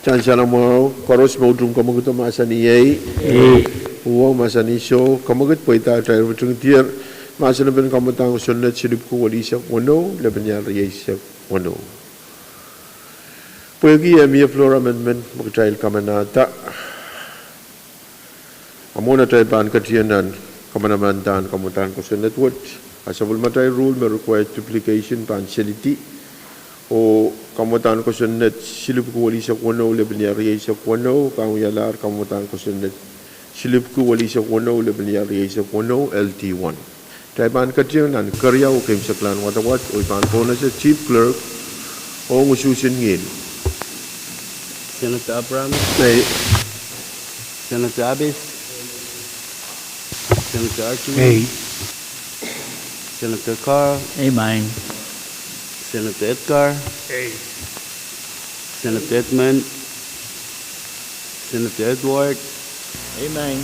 Sansal mwahu, koaros me utung kamwekido mahsanih ei. Ei. Uhwong mahsanih soh, kamwekid pweida, kitail return-idier mahsen en pen kamwadahn kosonned silipwiki welisek weneu, lepin riesek weneu. Pwehki e mie floor amendment me kitail kamanahda, a mwohn atail pahn ketido nan kamanamandan kamwadahn kosonned wet, a sapwellimatail rule me require duplication pahn selidi, oh kamwadahn kosonned silipwiki welisek weneu, lepin riesek weneu pahn wialahr kamwadahn kosonned silipwiki welisek weneu, lepin riesek weneu, L T one. Kitail pahn ketido nan keriau oh keimwseklahn wadawad, oh I pahn pwonese Chief Clerk ong usuhs en ngihl. Senator Abrams. Ei. Senator Abis. Senator Archie. Ei. Senator Carl. Ei, maing. Senator Edgar. Ei. Senator Edmund. Senator Edward. Ei, maing.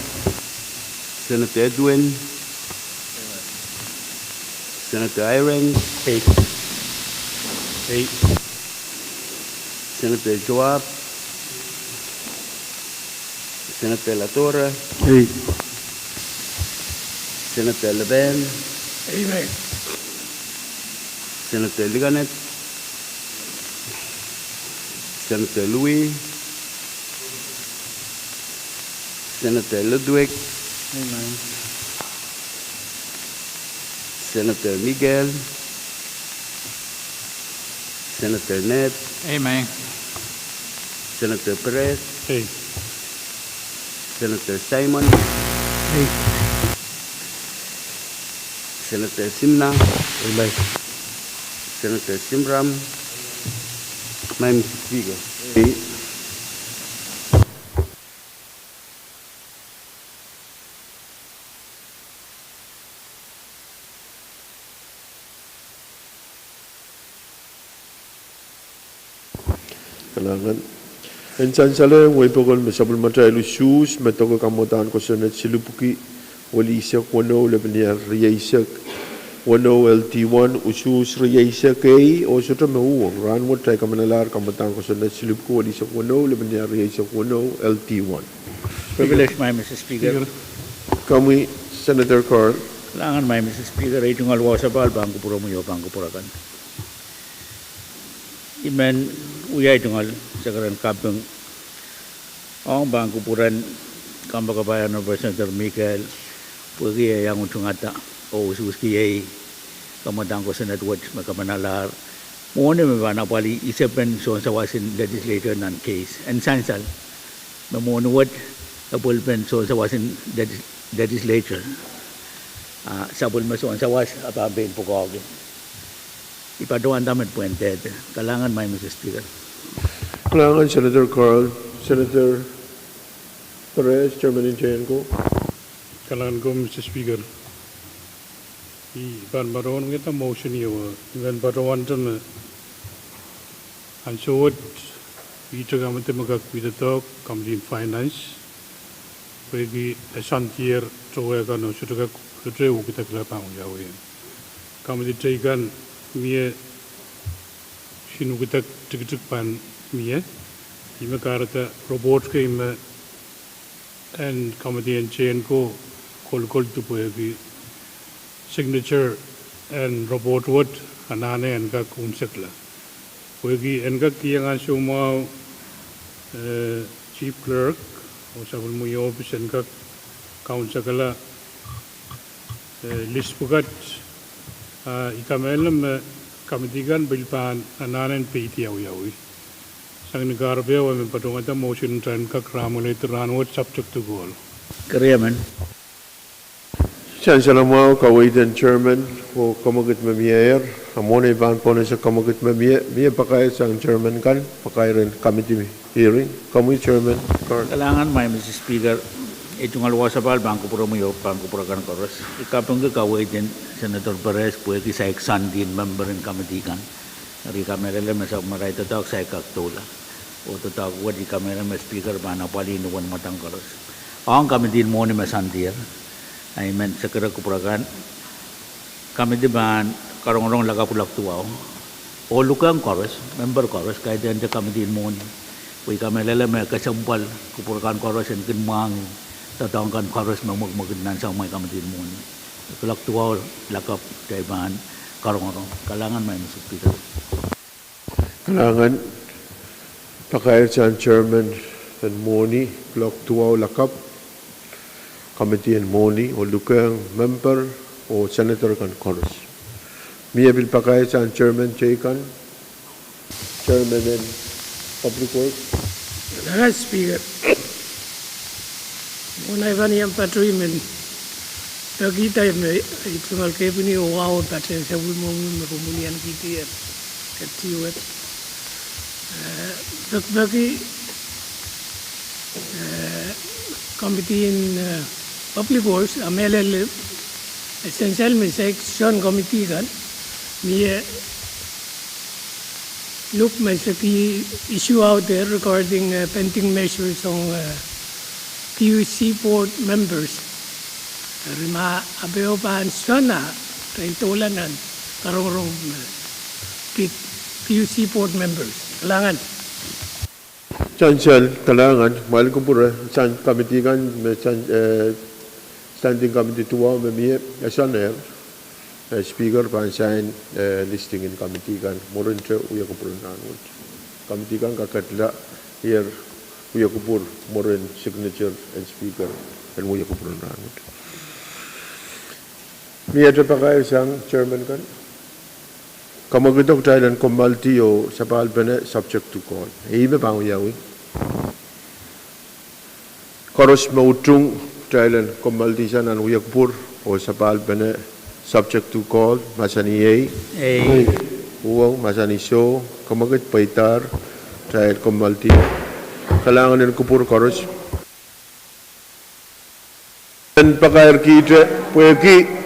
Senator Edwin. Senator Eyring. Ei. Ei. Senator Joab. Senator Latorre. Ei. Senator Leben. Ei, maing. Senator Liganet, Senator Louis, Senator Ludwig, Senator Miguel, Senator Ned, Senator Perez, Senator Simon, Senator Simna, Senator Simram, Madam Speaker. Kalahngan. En sansal, wehi pokon me sapwellimatail usuhs me doke kamwadahn kosonned silipwki welihsek weneu lepin iar rieisek weneu L T one, usuhs rieisek ei, oh sohte me uhwong. Rahnwet kitail kamanalahr kamwadahn kosonned silipwki welihsek weneu lepin iar rieisek weneu L T one. Privilege, Madam Speaker. Komwi, Senator Carl. Kalahngan, Madam Speaker, ei tungoal wasapahl pahn kupwuromwi oh pahn kupwur akan. I men wia ei tungoal sekeren kaping ong pahn kupwuren kompoakepahi Honorable Senator Miguel pwehki eh iang utungada oh usuhski ei kamwadahn kosonned wet me kamanalahr mwohni me pahn apwalih isepen sounsawas en legislature nan case. En sansal me mwohni wet e pwelpen sounsawas en legis-, legislature. Ah, sapwellime sounsawas a pahn pein pwukoahki. I patohwanda met pwehn dehde. Kalahngan, Madam Speaker. Kalahngan, Senator Carl. Senator Perez, Chairman en Tehnko. Kalahngan ko, Mister Speaker. I pahn patohwan wiahda motion ieu, I men patohwanda me ansou wet ihte committee me kak pid doadoahk, Committee en Finance, pwehki e sandier towe kan oh sohte kak, sohte wekidekla pahn wiawi. Committee teikan mie, soun wekidek tikitik pahn mie. I me kahrehda report kei me en Committee en Tehnko kolokol, pwehki signature en report wet anahne en kak unsekla. Pwehki en kak iang ansou mwahu, eh, Chief Clerk oh sapwellimomwi ohpis en kak kaunsekala, eh, list pwukat, ah, I kamehlele me committee kan pil pahn anahne en peidi awiawi. Sang ni kahrepe e men patohwanda motion en kak rahn mwurin, rahn wet subject to call. Keriemen. Sansal mwahu, kaweid en Chairman oh kemwekid me mie ehr, a mwohn ei pahn pohnese kemwekid me mie, mie pakair sang Chairman kan, pakair en committee hearing. Komwi Chairman Carl. Kalahngan, Madam Speaker, ei tungoal wasapahl pahn kupwuromwi oh pahn kupwur akan koaros. I kapingki kaweid en Senator Perez pwehki saik sandin member en committee kan. Eri I kamehlele me sapwellimarail doadoahk saik kak doula. Oh doadoahk wet I kamehlele me Speaker pahn apwalih ni uwen mwadang koaros. Ong committee en mwohni me sandier, I men sekere kupwur akan, committee pahn karongorong lakapw kuloak duwau oh lukehng koaros, member koaros, kaidehn te committee en mwohni. Pwe I kamehlele me kesempwal kupwur kan koaros en kin mwahngih doadoahk kan koaros me mwekimwekid nan soumwahu committee en mwohni. Kuloak duwau lakapw kitail pahn karongorong. Kalahngan, Madam Speaker. Kalahngan. Pakair sang Chairman en mwohni, kuloak duwau lakapw, committee en mwohni oh lukehng member oh senator kan koaros. Mie pil pakair sang Chairman teikan, Chairman en Public Works. Kalahngan Speaker. Mwohn ei pahn iang patoi men pekihda me ei tungoal kepini oh wahu patehng sapwellimomwi me komw lien kihdi en ketiwet, eh, pekipeki, eh, committee en, eh, Public Works, a mehlel, eh, sansal me saik soun committee kan mie luk me seki issue out there regarding, eh, pending measures ong, eh, P U C board members. Eri ma ape pahn sohna, eri doula nan karongorong, eh, kid P U C board members. Kalahngan. Sansal, kalahngan, mwail kupwure sang committee kan me sang, eh, standing committee duwau me mie, eh, sohn ehr. Eh, Speaker pahn sain, eh, listing en committee kan mwurinte wiakupwur en rahnwet. Committee kan kaketla, ier wiakupwur mwurin signature en Speaker en wiakupwur en rahnwet. Mie ata pakair sang chairman kan. Kamwekid kitail en kommoaldi oh sapahlpene subject to call. Ei me pahn wiawi. Koaros me utung kitail en kommoaldi sang nan wiakupwur oh sapahlpene subject to call, mahsanih ei. Ei. Uhwong, mahsanih soh. Kamwekid pweidahr, kitail kommoaldi. Kalahngan en kupwur koaros. En pakairkihte pwehki